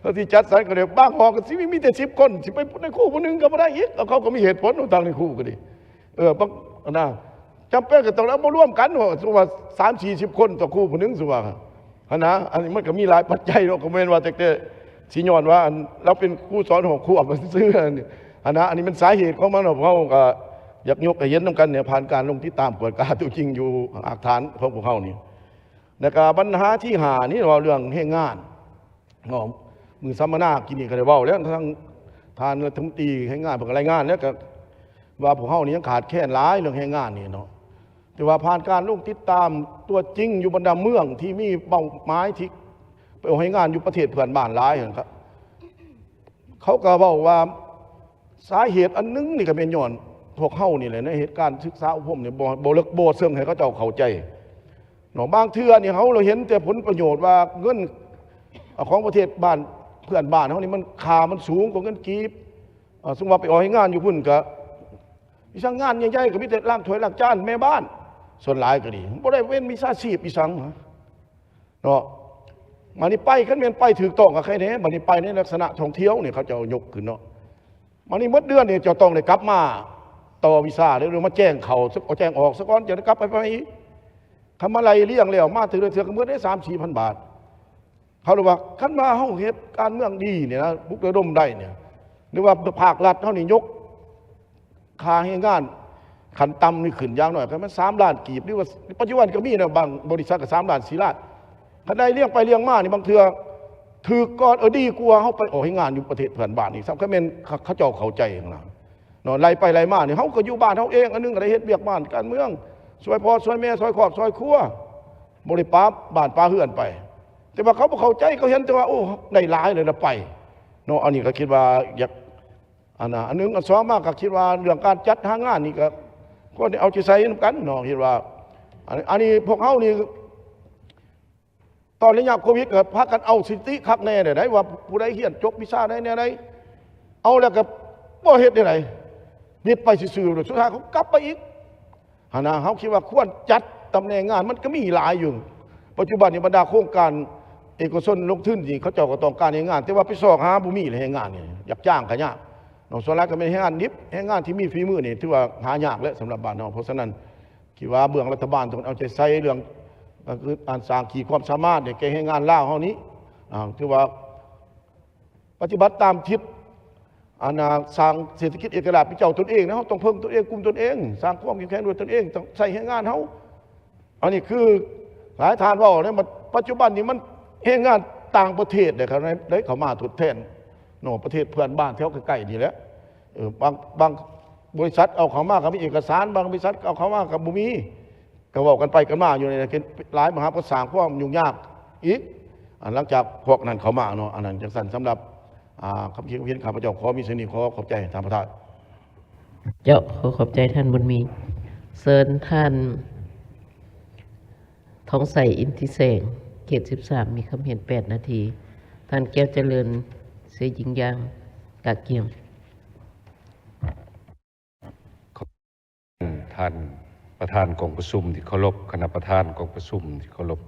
ເຮົາຊິຈັດສັນກໍໄດ້ ບາງຫ້ອງກໍຊິມີ ມີແຕ່ສິບຄົນ ຊິໄປໃຫ້ຄູຜູ້ໜຶ່ງກໍບໍ່ໄດ້ອີກ ເຂົາກໍມີເຫດຜົນຂອງທາງໃຫ້ຄູກໍດີ ເອີ ບາງ ນະ ຈຳເປັນກໍຕ້ອງເອົາມາລວມກັນ ສົມມຸດວ່າສາມສີ່ສິບຄົນຕໍ່ຄູຜູ້ໜຶ່ງ ສົມມຸດວ່າ ຫັ້ນນະ ອັນນີ້ມັນກໍມີຫຼາຍປັດໄຈເນາະ ກໍບໍ່ແມ່ນວ່າແຕ່ ແຕ່ຊິຍ້ອນວ່າ ອັນ ລາວເປັນຄູສອນຫ້ອງຄວບຊື່ໆ ຫັ້ນນະ ອັນນີ້ມັນສາເຫດຂອງມັນເນາະ ພວກເຮົາກໍຢາກຍົກໃຫ້ເຫັນນຳກັນນີ້ ຜ່ານການລົງຕິດຕາມກວດກາຕົວຈິງຢູ່ຮາກຖານຂອງພວກເຮົານີ້ ແລ້ວກໍບັນຫາທີຫ້ານີ້ ເວົ້າເລື່ອງແຮງງານເນາະ ມື້ສຳມະນາກີ້ນີ້ກໍໄດ້ເວົ້າແລ້ວ ທາງທ່ານລັດຖະມົນຕີແຮງງານເພິ່ນກໍລາຍງານແລ້ວ ກໍວ່າພວກເຮົານີ້ຍັງຂາດແຄນຫຼາຍເລື່ອງແຮງງານນີ້ເນາະ ແຕ່ວ່າຜ່ານການລົງຕິດຕາມຕົວຈິງຢູ່ບັນດາເມືອງທີ່ມີເປົ້າໝາຍທີ່ໄປອອກແຮງງານຢູ່ປະເທດເພື່ອນບ້ານຫຼາຍຫັ້ນ ເຂົາກໍເວົ້າວ່າ ສາເຫດອັນໜຶ່ງນີ້ກໍແມ່ນຍ້ອນພວກເຮົານີ້ແຫຼະ ໃນເຫດການສຶກສາອົບຮົມນີ້ ບໍ່ ບໍ່ເລິກບໍ່ເຊິ່ງໃຫ້ເຂົາເຈົ້າເຂົ້າໃຈເນາະ ບາງເທື່ອນີ້ເຮົາລະເຫັນແຕ່ຜົນປະໂຫຍດວ່າເງິນ ອາ ຂອງປະເທດບ້ານ ເພື່ອນບ້ານເຮົານີ້ ມັນ ຄ່າມັນສູງກວ່າເງິນກີບ ອາ ສົມມຸດວ່າໄປອອກແຮງງານຢູ່ພຸ້ນ ກະ ອີ່ສັງງານໃຫຍ່ໆ ກໍມີແຕ່ລ້າງຖ້ວຍລ້າງຈານ ແມ່ບ້ານ ສ່ວນຫຼາຍກໍດີ ບໍ່ໄດ້ເປັນວິຊາຊີບອີ່ສັງ ເນາະ ບາດນີ້ໄປ ຄັນແມ່ນໄປຖືກຕ້ອງກໍໃຄແດ່ ບາດນີ້ໄປໃນລັກສະນະທ່ອງທ່ຽວນີ້ ເຂົາເຈົ້າຍົກຂຶ້ນເນາະ ບາດນີ້ໝົດເດືອນນີ້ເຈົ້າຕ້ອງໄດ້ກັບມາຕໍ່ວີຊາເດີ ຫຼືມາແຈ້ງເຂົ້າ ແຈ້ງອອກຊະກ່ອນ ຈັ່ງໄດ້ກັບໄປ ໄປອີກ ຄັນມາໄລ່ລຽງແລ້ວ ມາເທື່ອລະເທື່ອກໍໝົດເດ້ ສາມສີ່ພັນບາດ ເຂົາເລີຍວ່າ ຄັນວ່າເຮົາເຮັດການເມືອງດີນີ້ນະ ປຸກລະດົມໄດ້ນີ້ ຫຼືວ່າພາກລັດເຮົານີ້ຍົກ ຄ່າແຮງງານຂັ້ນຕ່ຳນີ້ຂຶ້ນຢ່າງໜ້ອຍກໍແມ່ນສາມລ້ານກີບ ຫຼືວ່າປັດຈຸບັນກໍມີນະ ບາງບໍລິສັດກໍສາມລ້ານ ສີ່ລ້ານ ຄັນໄລ່ລຽງໄປລຽງມານີ້ ບາງເທື່ອຖືກກ່ອນ ເອີ ດີກວ່າເຮົາໄປອອກແຮງງານຢູ່ປະເທດເພື່ອນບ້ານອີກຊ້ຳ ຄັນແມ່ນເຂົາເຈົ້າເຂົ້າໃຈນະເນາະ ໄລ່ໄປໄລ່ມານີ້ ເຮົາກໍຢູ່ບ້ານເຮົາເອງ ອັນໜຶ່ງກໍໄດ້ເຮັດວຽກບ້ານການເມືອງ ຊ່ວຍພໍ່ຊ່ວຍແມ່ ຊ່ວຍຄອບຊ່ວຍຄົວ ບໍ່ໄດ້ປາບ້ານປາເຮືອນໄປ ແຕ່ວ່າເຂົາບໍ່ເຂົ້າໃຈ ເຂົາເຫັນແຕ່ວ່າ ໂອ້ ໄດ້ຫຼາຍເລີຍລະໄປເນາະ ອັນນີ້ກໍຄິດວ່າຢາກ ອັນນະ ອັນໜຶ່ງ ອັນສອງມາກໍຄິດວ່າເລື່ອງການຈັດຫາງານນີ້ກໍຄວນໄດ້ເອົາໃຈໃສ່ນຳກັນເນາະ ເຫັນວ່າ ອັນ ອັນນີ້ພວກເຮົານີ້ ຕອນໄລຍະໂຄວິດກໍພາກັນເອົາສະຖິຕິຄັກແນ່ແນວໃດ ວ່າຜູ້ໃດຮຽນຈົບວິຊາໃດແນວໃດ ເອົາແລ້ວກໍບໍ່ເຮັດແນວໃດ ປິດໄປຊື່ໆ ສຸດທ້າຍເຂົາກັບໄປອີກ. ຫັ້ນນະ ເຮົາຄິດວ່າຄວນຈັດຕຳແໜ່ງງານ ມັນກໍມີຫຼາຍຢູ່. ປັດຈຸບັນນີ້ບັນດາໂຄງການເອກະຊົນລົງທຶນນີ້ ເຂົາເຈົ້າກໍຕ້ອງການແຮງງານ ແຕ່ວ່າໄປຊອກຫາບໍ່ມີແລ້ວ ແຮງງານນີ້ ຢາກຈ້າງກໍຍາກເນາະ. ສ່ວນຫຼາຍກໍແມ່ນແຮງງານດິບ ແຮງງານທີ່ມີຝີມືນີ້ ຖືວ່າຫາຍາກແລ້ວສຳລັບບ້ານເຮົາ. ເພາະສະນັ້ນ ຄິດວ່າເບື້ອງລັດຖະບານຕ້ອງເອົາໃຈໃສ່ເລື່ອງ ກໍຄືການສ້າງຂີດຄວາມສາມາດໃຫ້ແກ່ແຮງງານລາວເຮົານີ້ ຖືວ່າ ປະຕິບັດຕາມທິດ ອັນນ່າ ສ້າງເສດຖະກິດເອກະລາດເປັນເຈົ້າຕົນເອງນະ. ເຮົາຕ້ອງເພິ່ງຕົນເອງ, ກຸ້ມຕົນເອງ, ສ້າງຄວາມເຂັ້ມແຂງດ້ວຍຕົນເອງ, ຕ້ອງໃຊ້ແຮງງານເຮົາ. ອັນນີ້ຄືຫຼາຍທ່ານເວົ້ານະ ມາ ປັດຈຸບັນນີ້ມັນແຮງງານຕ່າງປະເທດເດ້ ເຂົາໄດ້ເຂົ້າມາທົດແທນເນາະ ປະເທດເພື່ອນບ້ານແຖວໃກ້ໆນີ້ແຫຼະ. ເອີ ບາງ ບາງບໍລິສັດເອົາເຂົ້າມາກໍມີເອກະສານ, ບາງບໍລິສັດເອົາເຂົ້າມາກໍບໍ່ມີ. ກໍເວົ້າກັນໄປກັນມາຢູ່ໃນ ຫຼາຍມະຫາ ກໍສ້າງຄວາມຫຍຸ້ງຍາກອີກ ຫຼັງຈາກພວກນັ້ນເຂົ້າມາເນາະ. ອັນນັ້ນຈັ່ງຊັ້ນ ສຳລັບ ອ່າ ຄຳຄິດຄວາມເຫັນຂ້າພະເຈົ້າ ຂໍມີສ່ຳນີ້ ຂໍຂອບໃຈທ່ານປະທານ. ເຈົ້າ ຂໍຂອບໃຈທ່ານບຸນມີ. ເຊີນທ່ານ ທອງໄຊ ອິນທິແສງ ເຂດສິບສາມ ມີຄຳເຫັນແປດນາທີ. ທ່ານ ແກ້ວຈະເລີນ ເສຍິງຢ່າງ ກະກຽມ. ທ່ານປະທານກອງປະຊຸມທີ່ເຄົາລົບ, ຄະນະປະທານກອງປະຊຸມທີ່ເຄົາລົບ,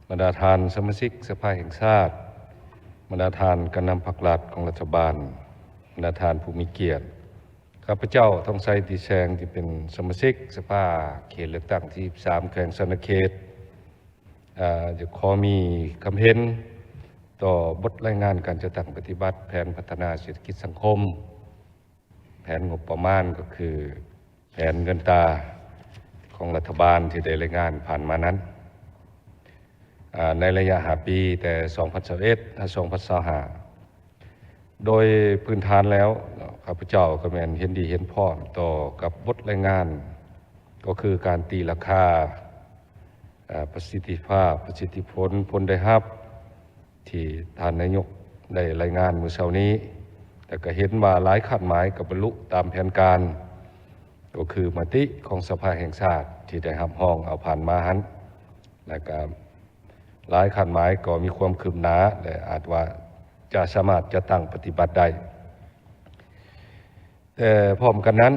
ບັນດາທ່ານສະມາຊິກສະພາແຫ່ງຊາດ, ບັນດາທ່ານການນຳພັກລັດຂອງລັດຖະບານ, ບັນດາທ່ານຜູ້ມີກຽດ, ຂ້າພະເຈົ້າ ທອງໄຊ ອິນທິແສງ ທີ່ເປັນສະມາຊິກສະພາເຂດເລືອກຕັ້ງທີສິບສາມ ແຂວງສະຫວັນນະເຂດ ອາ ຈະຂໍມີຄຳເຫັນຕໍ່ບົດລາຍງານການຈັດຕັ້ງປະຕິບັດແຜນພັດທະນາເສດຖະກິດສັງຄົມ ແຜນງົບປະມານ ກໍຄືແຜນເງິນຕາຂອງລັດຖະບານທີ່ໄດ້ລາຍງານຜ່ານມານັ້ນ ອາ ໃນໄລຍະຫ້າປີ ແຕ່ສອງພັນຊາວເອັດ ຫາ ສອງພັນຊາວຫ້າ. ໂດຍພື້ນຖານແລ້ວເນາະ ຂ້າພະເຈົ້າກໍແມ່ນເຫັນດີເຫັນພ້ອມຕໍ່ກັບບົດລາຍງານ ກໍຄືການຕີລາຄາ ອາ ປະສິດທິພາບ, ປະສິດທິຜົນ, ຜົນໄດ້ຮັບ ທີ່ທ່ານນາຍົກໄດ້ລາຍງານມື້ເຊົ້ານີ້ ແລ້ວກໍເຫັນວ່າຫຼາຍຄາດໝາຍກໍບັນລຸຕາມແຜນການ ກໍຄືມະຕິຂອງສະພາແຫ່ງຊາດທີ່ໄດ້ຮັບຮອງເອົາຜ່ານມາຫັ້ນ ແລ້ວກໍຫຼາຍຄາດໝາຍກໍມີຄວາມຄືບໜ້າ ແລະ ອາດວ່າຈະສາມາດຈັດຕັ້ງປະຕິບັດໄດ້. ແຕ່ພ້ອມກັນນັ້ນ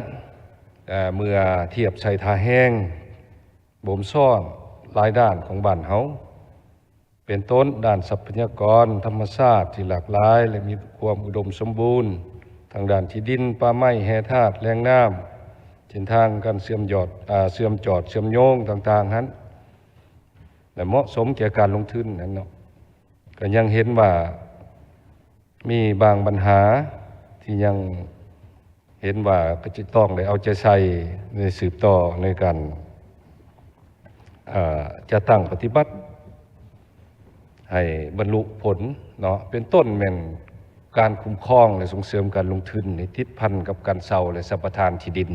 ເມື່ອທຽບໃສ່ທ່າແຮງບົ່ມຊ້ອນຫຼາຍດ້ານຂອງບ້ານເຮົາ ເປັນຕົ້ນດ້ານຊັບພະຍາກອນທຳມະຊາດທີ່ຫຼາກຫຼາຍ ແລະ ມີຄວາມອຸດົມສົມບູນ ທັງດ້ານທີ່ດິນ, ປ່າໄມ້, ແຮ່ທາດ, ແຫຼ່ງນ້ຳ, ເສັ້ນທາງການເຊື່ອມຍອດ ອາ ເຊື່ອມຈອດເຊື່ອມໂຍງຕ່າງໆຫັ້ນ ແລະ ເໝາະສົມແກ່ການລົງທຶນນັ້ນເນາະ ກໍຍັງເຫັນວ່າມີບາງບັນຫາທີ່ຍັງ ເຫັນວ່າກໍຈະຕ້ອງໄດ້ເອົາໃຈໃສ່ໃນສືບຕໍ່ໃນການ ເອີ ຈັດຕັ້ງປະຕິບັດໃຫ້ບັນລຸຜົນເນາະ ເປັນຕົ້ນແມ່ນການຄຸ້ມຄອງ ແລະ ສົ່ງເສີມການລົງທຶນໃຫ້ຕິດພັນກັບການເຊົ່າ ແລະ ສຳປະທານທີ່ດິນ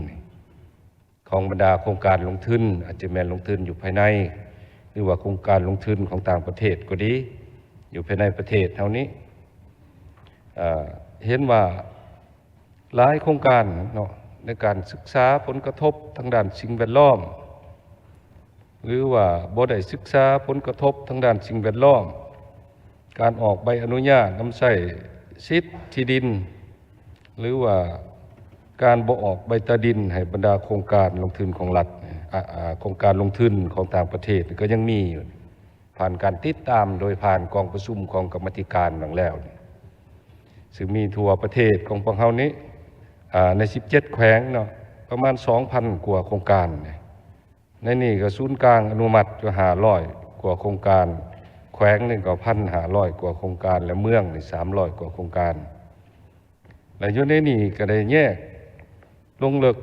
ຂອງບັນດາໂຄງການລົງທຶນ ອາດຈະແມ່ນລົງທຶນຢູ່ພາຍໃນ ຫຼືວ່າໂຄງການລົງທຶນຂອງຕ່າງປະເທດກໍດີ ຢູ່ພາຍໃນປະເທດເຮົານີ້ ເອີ ເຫັນວ່າ ຫຼາຍໂຄງການເນາະ ໃນການສຶກສາຜົນກະທົບທາງດ້ານສິ່ງແວດລ້ອມ ຫຼືວ່າບໍ່ໄດ້ສຶກສາຜົນກະທົບທາງດ້ານສິ່ງແວດລ້ອມ, ການອອກໃບອະນຸຍາດນຳໃຊ້ສິດທີ່ດິນ ຫຼືວ່າການບໍ່ອອກໃບຕາດິນໃຫ້ບັນດາໂຄງການລົງທຶນຂອງລັດ ອາ ອາ ໂຄງການລົງທຶນຂອງຕ່າງປະເທດກໍຍັງມີຢູ່. ຜ່ານການຕິດຕາມໂດຍຜ່ານກອງປະຊຸມຂອງກຳມາທິການຫວ່າງແລ້ວນີ້ ຊຶ່ງມີທົ່ວປະເທດຂອງພວກເຮົານີ້ ອາ ໃນສິບເຈັດແຂວງເນາະ ປະມານສອງພັນກວ່າໂຄງການ. ໃນນີ້ກໍສູນກາງອະນຸມັດຢູ່ຫ້າຮ້ອຍກວ່າໂຄງການ, ແຂວງໜຶ່ງກໍພັນຫ້າຮ້ອຍກວ່າໂຄງການ ແລະ ເມືອງນີ້ສາມຮ້ອຍກວ່າໂຄງການ. ແລະ ຢູ່ໃນນີ້ກໍໄດ້ແຍກລົງເລິກ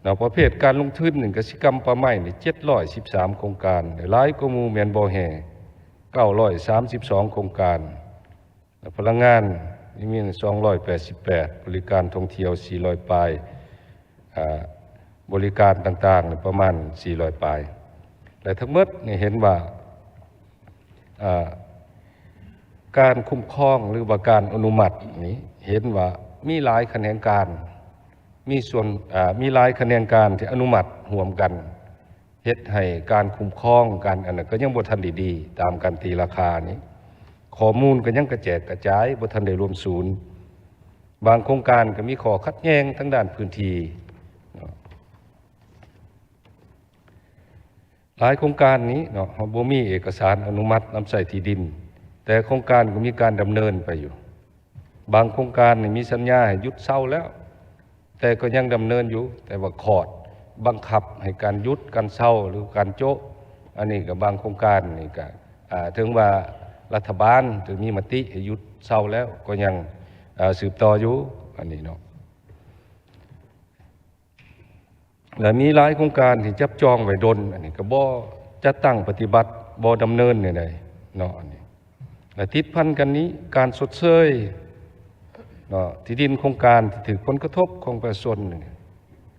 ເນາະ ປະເພດການລົງທຶນນີ້ ກະສິກຳປ່າໄມ້ນີ້ ເຈັດຮ້ອຍສິບສາມໂຄງການ, ຫຼາຍກວ່າໝູ່ແມ່ນບໍ່ແຮ່ ເກົ້າຮ້ອຍສາມສິບສອງໂຄງການ, ແລະ ພະລັງງານນີ້ມີສອງຮ້ອຍແປດສິບແປດ, ບໍລິການທ່ອງທ່ຽວສີ່ຮ້ອຍປາຍ, ອາ ບໍລິການຕ່າງໆປະມານສີ່ຮ້ອຍປາຍ ແລະ ທັງໝົດນີ້ເຫັນວ່າ ອາ ການຄຸ້ມຄອງ ຫຼືວ່າການອະນຸມັດນີ້ ເຫັນວ່າມີຫຼາຍຂະແໜງການ ມີສ່ວນ ອາ ມີຫຼາຍຂະແໜງການທີ່ອະນຸມັດຮ່ວມກັນ ເຮັດໃຫ້ການຄຸ້ມຄອງ ການອັນນັ້ນກໍຍັງບໍ່ທັນໄດ້ດີຕາມການຕີລາຄານີ້. ຂໍ້ມູນກໍຍັງກະແຈກກະຈາຍ ບໍ່ທັນໄດ້ລວມສູນ, ບາງໂຄງການກໍມີຂໍ້ຂັດແຍ່ງທາງດ້ານພື້ນທີ່ເນາະ. ຫຼາຍໂຄງການນີ້ເນາະ ເຮົາບໍ່ມີເອກະສານອະນຸມັດນຳໃຊ້ທີ່ດິນ, ແຕ່ໂຄງການກໍມີການດຳເນີນໄປຢູ່. ບາງໂຄງການນີ້ມີສັນຍາໃຫ້ຢຸດເຊົ່າແລ້ວ ແຕ່ກໍຍັງດຳເນີນຢູ່, ແຕ່ວ່າຂອດບັງຄັບໃຫ້ການຢຸດການເຊົ່າ ຫຼື ການໂຈະ, ອັນນີ້ກໍບາງໂຄງການນີ້ກໍ ອາ ເຖິງວ່າລັດຖະບານຈະມີມະຕິໃຫ້ຢຸດເຊົ່າແລ້ວ ກໍຍັງ ອາ ສືບຕໍ່ຢູ່ ອັນນີ້ເນາະ. ແລະ ມີຫຼາຍໂຄງການທີ່ຈັບຈອງໄວ້ດົນ ອັນນີ້ກໍບໍ່ຈັດຕັ້ງປະຕິບັດ ບໍ່ດຳເນີນແນວໃດເນາະ ອັນນີ້. ແລະ ຕິດພັນກັນນີ້ ການຊົດເຊີຍເນາະ ທີ່ດິນໂຄງການທີ່ຖືກຜົນກະທົບຂອງປະຊາຊົນນີ້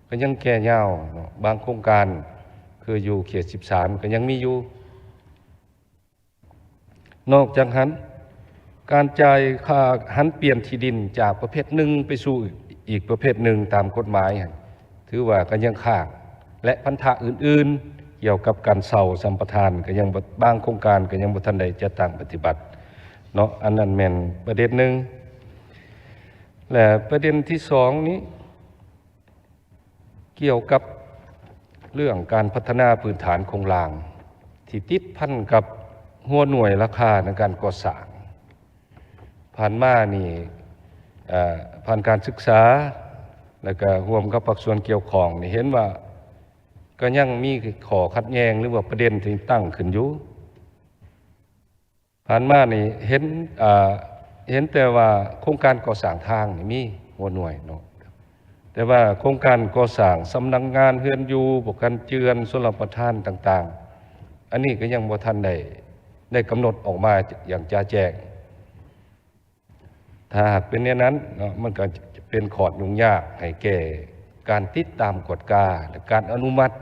ກໍຍັງແກ່ຍາວເນາະ, ບາງໂຄງການຄືຢູ່ເຂດສິບສາມກໍຍັງມີຢູ່. ນອກຈາກຫັ້ນ ການຈ່າຍຄ່າຫັນປ່ຽນທີ່ດິນຈາກປະເພດໜຶ່ງໄປສູ່ອີກປະເພດໜຶ່ງຕາມກົດໝາຍຫັ້ນ ຖືວ່າກໍຍັງຄ້າງ ແລະ ພັນທະອື່ນໆກ່ຽວກັບການເຊົ່າສຳປະທານກໍຍັງບໍ່ ບາງໂຄງການກໍຍັງບໍ່ທັນໄດ້ຈັດຕັ້ງປະຕິບັດເນາະ. ອັນນັ້ນແມ່ນປະເດັນໜຶ່ງ ແລະ ປະເດັນທີສອງນີ້ ກ່ຽວກັບເລື່ອງການພັດທະນາພື້ນຖານໂຄງລ່າງ ທີ່ຕິດພັນກັບຫົວໜ່ວຍລາຄາໃນການກໍ່ສ້າງ. ຜ່ານມານີ້ ເອີ ຜ່ານການສຶກສາ ແລ້ວກະຮ່ວມກັບພາກສ່ວນກ່ຽວຂ້ອງນີ້ ເຫັນວ່າກໍຍັງມີຂໍ້ຂັດແຍ່ງ ຫຼືວ່າປະເດັນທີ່ຕັ້ງຂຶ້ນຢູ່. ຜ່ານມານີ້ເຫັນ ເອີ ເຫັນແຕ່ວ່າໂຄງການກໍ່ສ້າງທາງນີ້ມີຫົວໜ່ວຍເນາະ, ແຕ່ວ່າໂຄງການກໍ່ສ້າງສຳນັກງານເຮືອນຢູ່, ປະກັນເຈື່ອນ, ຊົນລະປະທານຕ່າງໆ ອັນນີ້ກໍຍັງບໍ່ທັນໄດ້ ໄດ້ກຳນົດອອກມາຢ່າງຈະແຈ້ງ. ຖ້າຫາກເປັນແນວນັ້ນເນາະ ມັນກໍຈະເປັນຂໍ້ຫຍຸ້ງຍາກໃຫ້ແກ່ການຕິດຕາມກວດກາ ແລະ ການອະນຸມັດ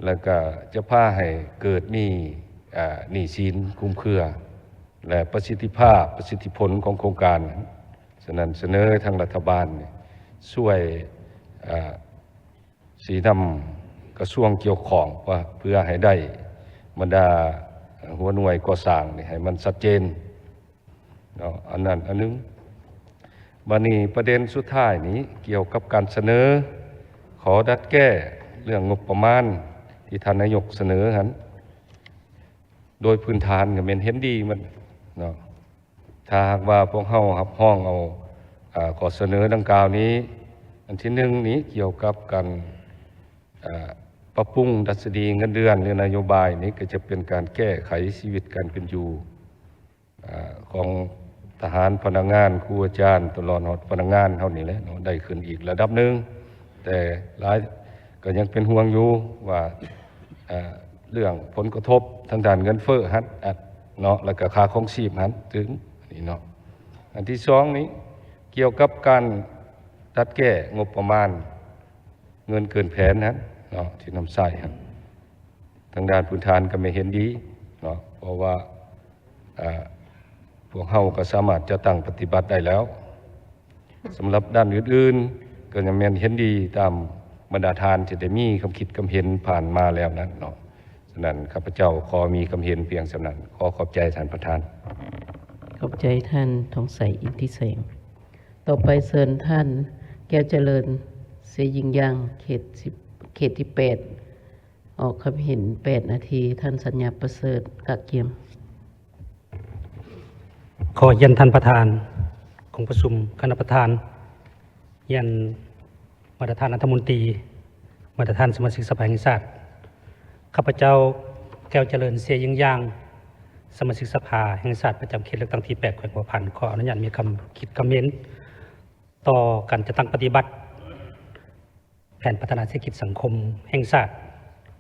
ແລ້ວກໍຈະພາໃຫ້ເກີດມີ ອາ ໜີ້ສິນຄຸມເຄືອ ແລະ ປະສິດທິພາບ, ປະສິດທິຜົນຂອງໂຄງການ. ສະນັ້ນ ສະເໜີທາງລັດຖະບານນີ້ຊ່ວຍ ອາ ຊີ້ນຳກະຊວງກ່ຽວຂ້ອງ ເພື່ອໃຫ້ໄດ້ບັນດາຫົວໜ່ວຍກໍ່ສ້າງນີ້ໃຫ້ມັນຊັດເຈນ. ເນາະ ອັນນັ້ນອັນໜຶ່ງ. ບາດນີ້ປະເດັນສຸດທ້າຍນີ້ ກ່ຽວກັບການສະເໜີຂໍດັດແກ້ເລື່ອງງົບປະມານທີ່ທ່ານນາຍົກສະເໜີຫັ້ນ ໂດຍພື້ນຖານກໍແມ່ນເຫັນດີໝົດເນາະ. ຖ້າຫາກວ່າພວກເຮົາຮັບຮອງເອົາ ອາ ຂໍ້ສະເໜີດັ່ງກ່າວນີ້, ອັນທີໜຶ່ງນີ້ກ່ຽວກັບການ ອາ ປັບປຸງດັດສະດີເງິນເດືອນ ຫຼື ນະໂຍບາຍນີ້ ກໍຈະເປັນການແກ້ໄຂຊີວິດການເປັນຢູ່ ອາ ຂອງທະຫານ, ພະນັກງານ, ຄູອາຈານ, ຕະຫຼອດຮອດພະນັກງານເຮົານີ້ແຫຼະເນາະ ໄດ້ຂຶ້ນອີກລະດັບໜຶ່ງ. ແຕ່ຫຼາຍກໍຍັງເປັນຫ່ວງຢູ່ວ່າ ເອີ ເລື່ອງຜົນກະທົບທາງດ້ານເງິນເຟີ້ຫັ້ນ ອາ ເນາະ ແລ້ວກໍຄ່າຄອງຊີບຫັ້ນ ເຖິງນີ້ເນາະ. ອັນທີສອງນີ້ ກ່ຽວກັບການຕັດແກ້ງົບປະມານເງິນເກີນແຜນຫັ້ນເນາະ ທີ່ນຳໃຊ້ຫັ້ນ ທາງດ້ານພື້ນຖານກໍແມ່ນເຫັນດີເນາະ ເພາະວ່າ ອາ ພວກເຮົາກໍສາມາດຈັດຕັ້ງປະຕິບັດໄດ້ແລ້ວ. ສຳລັບດ້ານອື່ນໆ ກໍຍັງແມ່ນເຫັນດີຕາມບັນດາທ່ານທີ່ໄດ້ມີຄຳຄິດຄຳເຫັນຜ່ານມາແລ້ວນັ້ນເນາະ. ສະນັ້ນ ຂ້າພະເຈົ້າຂໍມີຄຳເຫັນພຽງສ່ຳນັ້ນ. ຂໍຂອບໃຈທ່ານປະທານ. ຂອບໃຈທ່ານ ທອງໃສ ອິນທິແສງ. ຕໍ່ໄປເຊີນທ່ານ ແກ້ວຈະເລີນ ເຊຍິງຢ່າງ ເຂດສິບ ເຂດທີແປດ ອອກຄຳເຫັນແປດນາທີ. ທ່ານ ສັນຍາ ປະເສີດ ກະກຽມ. ຂໍຮຽນທ່ານປະທານກອງປະຊຸມ, ຄະນະປະທານ, ຮຽນບັນດາທ່ານລັດຖະມົນຕີ, ບັນດາທ່ານສະມາຊິກສະພາແຫ່ງຊາດ, ຂ້າພະເຈົ້າ ແກ້ວຈະເລີນ ເຊຍິງຢ່າງ ສະມາຊິກສະພາແຫ່ງຊາດປະຈຳເຂດເລືອກຕັ້ງທີແປດ ແຂວງຫົວພັນ ຂໍອະນຸຍາດມີຄຳຄິດຄຳເຫັນຕໍ່ການຈັດຕັ້ງປະຕິບັດ ແຜນພັດທະນາເສດຖະກິດສັງຄົມແຫ່ງຊາດ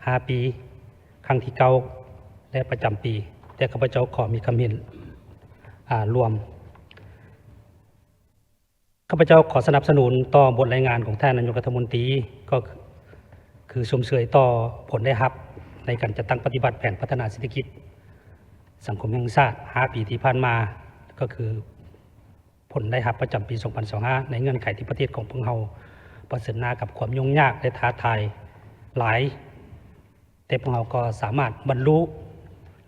ຫ້າປີ ຄັ້ງທີເກົ້າ ແລະ ປະຈຳປີ, ແຕ່ຂ້າພະເຈົ້າຂໍມີຄຳເຫັນ ອາ ລວມ. ຂ້າພະເຈົ້າຂໍສະໜັບສະໜູນຕໍ່ບົດລາຍງານຂອງທ່ານນາຍົກລັດຖະມົນຕີ ກໍຄືຊົມເຊີຍຕໍ່ຜົນໄດ້ຮັບໃນການຈັດຕັ້ງປະຕິບັດແຜນພັດທະນາເສດຖະກິດສັງຄົມແຫ່ງຊາດຫ້າປີທີ່ຜ່ານມາ ກໍຄື ຜົນໄດ້ຮັບປະຈຳປີສອງພັນຊາວຫ້າ ໃນເງື່ອນໄຂທີ່ປະເທດຂອງພວກເຮົາປະເຊີນໜ້າກັບຄວາມຫຍຸ້ງຍາກ ແລະ ທ້າທາຍຫຼາຍ, ແຕ່ພວກເຮົາກໍສາມາດບັນລຸ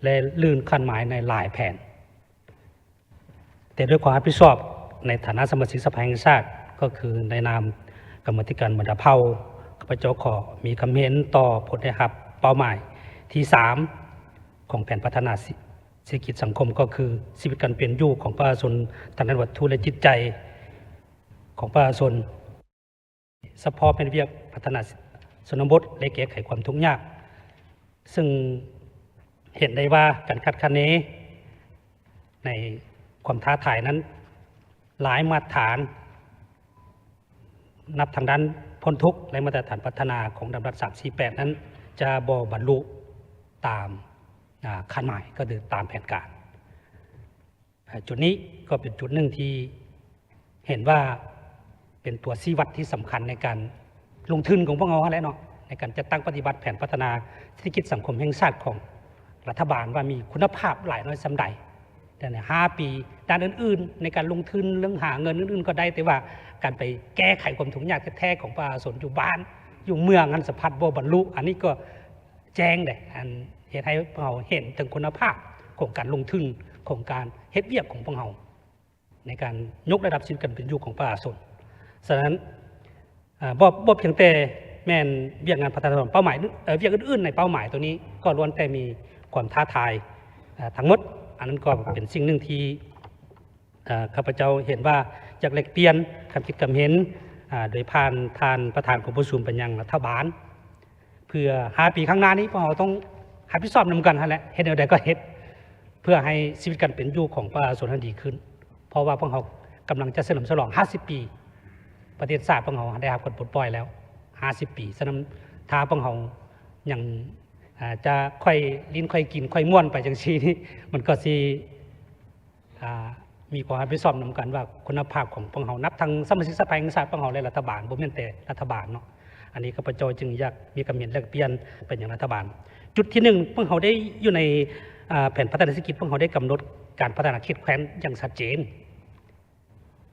ແລະ ລື່ນຄາດໝາຍໃນຫຼາຍແຜນ. ແຕ່ດ້ວຍຄວາມຮັບຜິດຊອບໃນຖານະສະມາຊິກສະພາແຫ່ງຊາດ ກໍຄືໃນນາມກຳມາທິການບັນດາເຜົ່າ, ຂ້າພະເຈົ້າຂໍມີຄຳເຫັນຕໍ່ຜົນໄດ້ຮັບເປົ້າໝາຍທີສາມ ຂອງແຜນພັດທະນາເສດຖະກິດສັງຄົມ ກໍຄືຊີວິດການເປັນຢູ່ຂອງປະຊາຊົນທາງດ້ານວັດຖຸ ແລະ ຈິດໃຈຂອງປະຊາຊົນ, ສະເພາະແມ່ນວຽກພັດທະນາຊົນນະບົດ ແລະ ແກ້ໄຂຄວາມທຸກຍາກ, ເຊິ່ງເຫັນໄດ້ວ່າການຄາດຄະເນໃນຄວາມທ້າທາຍນັ້ນ ຫຼາຍມາດຕະຖານ ນັບທາງດ້ານພົ້ນທຸກ ແລະ ມາດຕະຖານພັດທະນາຂອງດຳລັດສາມສີ່ແປດນັ້ນ ຈະບໍ່ບັນລຸຕາມ ອາ ຄາດໝາຍ ກໍຄືຕາມແຜນການ. ອາ ຈຸດນີ້ກໍເປັນຈຸດໜຶ່ງທີ່ເຫັນວ່າເປັນຕົວຊີ້ວັດທີ່ສຳຄັນໃນການລົງທຶນຂອງພວກເຮົາຫັ້ນແຫຼະເນາະ ໃນການຈັດຕັ້ງປະຕິບັດແຜນພັດທະນາເສດຖະກິດສັງຄົມແຫ່ງຊາດຂອງລັດຖະບານ ວ່າມີຄຸນນະພາບຫຼາຍນ້ອຍສ່ຳໃດ. ແຕ່ໃນຫ້າປີ ດ້ານອື່ນໆໃນການລົງທຶນ ເລື່ອງຫາເງິນອື່ນໆກໍໄດ້, ແຕ່ວ່າການໄປແກ້ໄຂຄວາມທຸກຍາກແທ້ໆຂອງປະຊາຊົນຢູ່ບ້ານຢູ່ເມືອງຫັ້ນ ສະພັດບໍ່ບັນລຸ. ອັນນີ້ກໍແຈ້ງເດ້ ອັນເຮັດໃຫ້ພວກເຮົາເຫັນເຖິງຄຸນນະພາບຂອງການລົງທຶນ, ຂອງການເຮັດວຽກຂອງພວກເຮົາ ໃນການຍົກລະດັບຊີວິດການເປັນຢູ່ຂອງປະຊາຊົນ. ສະນັ້ນ ອາ ບໍ່ ບໍ່ພຽງແຕ່ແມ່ນວຽກງານພັດທະນາເປົ້າໝາຍ ເອີ ວຽກອື່ນໆໃນເປົ້າໝາຍໂຕນີ້ ກໍລ້ວນແຕ່ມີຄວາມທ້າທາຍ ອາ ທັງໝົດ. ອັນນັ້ນກໍເປັນສິ່ງໜຶ່ງທີ່ ເອີ ຂ້າພະເຈົ້າເຫັນວ່າຢາກແລກປ່ຽນຄຳຄິດຄຳເຫັນ ອາ ໂດຍຜ່ານທ່ານປະທານກອງປະຊຸມໄປຍັງລັດຖະບານ ເພື່ອຫ້າປີຂ້າງໜ້ານີ້ ພວກເຮົາຕ້ອງຮັບຜິດຊອບນຳກັນຫັ້ນແຫຼະ ເຮັດແນວໃດກໍເຮັດ ເພື່ອໃຫ້ຊີວິດການເປັນຢູ່ຂອງປະຊາຊົນຫັ້ນດີຂຶ້ນ. ເພາະວ່າພວກເຮົາກຳລັງຈະສະເຫຼີມສະຫຼອງຫ້າສິບປີ ປະເທດຊາດພວກເຮົາໄດ້ຮັບການປົດປ່ອຍແລ້ວຫ້າສິບປີ. ສະນັ້ນ ຖ້າພວກເຮົາຍັງ ອາ ຈະຄ່ອຍຫຼິ້ນຄ່ອຍກິນຄ່ອຍມ່ວນໄປຈັ່ງຊີ້ນີ້ ມັນກໍຊິ ອາ ມີຄວາມຮັບຜິດຊອບນຳກັນວ່າ ຄຸນນະພາບຂອງພວກເຮົາ ນັບທັງສະມາຊິກສະພາແຫ່ງຊາດພວກເຮົາ ແລະ ລັດຖະບານ ບໍ່ແມ່ນແຕ່ລັດຖະບານເນາະ. ອັນນີ້ຂ້າພະເຈົ້າຈຶ່ງຢາກມີຄຳເຫັນແລກປ່ຽນໄປຍັງລັດຖະບານ. ຈຸດທີໜຶ່ງ ພວກເຮົາໄດ້ຢູ່ໃນ ອາ ແຜນພັດທະນາເສດຖະກິດ ພວກເຮົາໄດ້ກຳນົດການພັດທະນາເຂດແຄວ້ນຢ່າງຊັດເຈນ,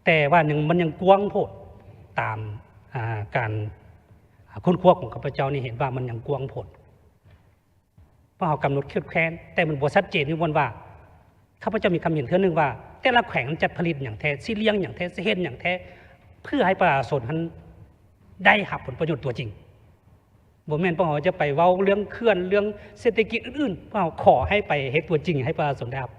ແຕ່ວ່າຍັງ ມັນຍັງກວ້າງໂພດ. ຕາມ ອາ ການ ອາ ຄົ້ນຄວ້າຂອງຂ້າພະເຈົ້ານີ້ ເຫັນວ່າມັນຍັງກວ້າງໂພດ. ພວກເຮົາກຳນົດເຂດແຄວ້ນ ແຕ່ມັນບໍ່ຊັດເຈນຢູ່ບ່ອນວ່າ ຂ້າພະເຈົ້າມີຄຳເຫັນເທື່ອໜຶ່ງວ່າ ແຕ່ລະແຂວງມັນຈະຜະລິດຫຍັງແທ້, ຊິລ້ຽງຫຍັງແທ້, ຊິເຮັດຫຍັງແທ້ ເພື່ອໃຫ້ປະຊາຊົນຫັ້ນໄດ້ຮັບຜົນປະໂຫຍດຕົວຈິງ. ບໍ່ແມ່ນພວກເຮົາຈະໄປເວົ້າເລື່ອງເຂື່ອນ ເລື່ອງເສດຖະກິດອື່ນໆ, ພວກເຮົາຂໍໃຫ້ໄປເຮັດຕົວຈິງໃຫ້ປະຊາຊົນໄດ້ຮັບ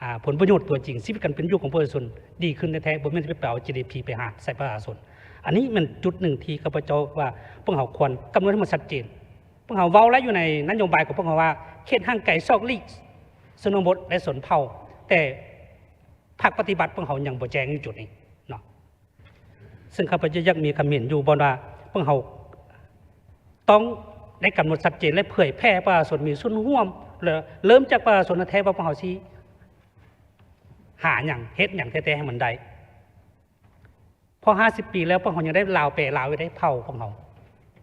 ອາ ຜົນປະໂຫຍດຕົວຈິງ, ຊີວິດການເປັນຢູ່ຂອງປະຊາຊົນດີຂຶ້ນແທ້ໆ, ບໍ່ແມ່ນຈະໄປເອົາ ຈີດີພີ ໄປຫາໃສ່ປະຊາຊົນ. ອັນນີ້ແມ່ນຈຸດໜຶ່ງທີ່ຂ້າພະເຈົ້າວ່າ ພວກເຮົາຄວນກຳນົດໃຫ້ມັນຊັດເຈນ. ພວກເຮົາເວົ້າແລ້ວຢູ່ໃນນະໂຍບາຍຂອງພວກເຮົາວ່າ ເຂດຫ່າງໄກຊອກຫຼີກ ຊົນນະບົດ ແລະ ຊົນເຜົ່າ, ແຕ່ພາກປະຕິບັດພວກເຮົາຍັງບໍ່ແຈ້ງຢູ່ຈຸດນີ້ເນາະ. ເຊິ່ງຂ້າພະເຈົ້າຢາກມີຄຳເຫັນຢູ່ບ່ອນວ່າ ພວກເຮົາຕ້ອງໄດ້ກຳນົດຊັດເຈນ ແລະ ເຜີຍແຜ່ປະຊາຊົນມີສ່ວນຮ່ວມ ແລະ ເລີ່ມຈາກປະຊາຊົນແທ້ໆ ວ່າພວກເຮົາຊິຫາຫຍັງ ເຮັດຫຍັງແທ້ໆ ໃຫ້ມັນໄດ້. ເພາະຫ້າສິບປີແລ້ວ ພວກເຮົາຍັງໄດ້ລາວແປລາວຢູ່ເດ້ ເຜົ່າຂອງເຮົາ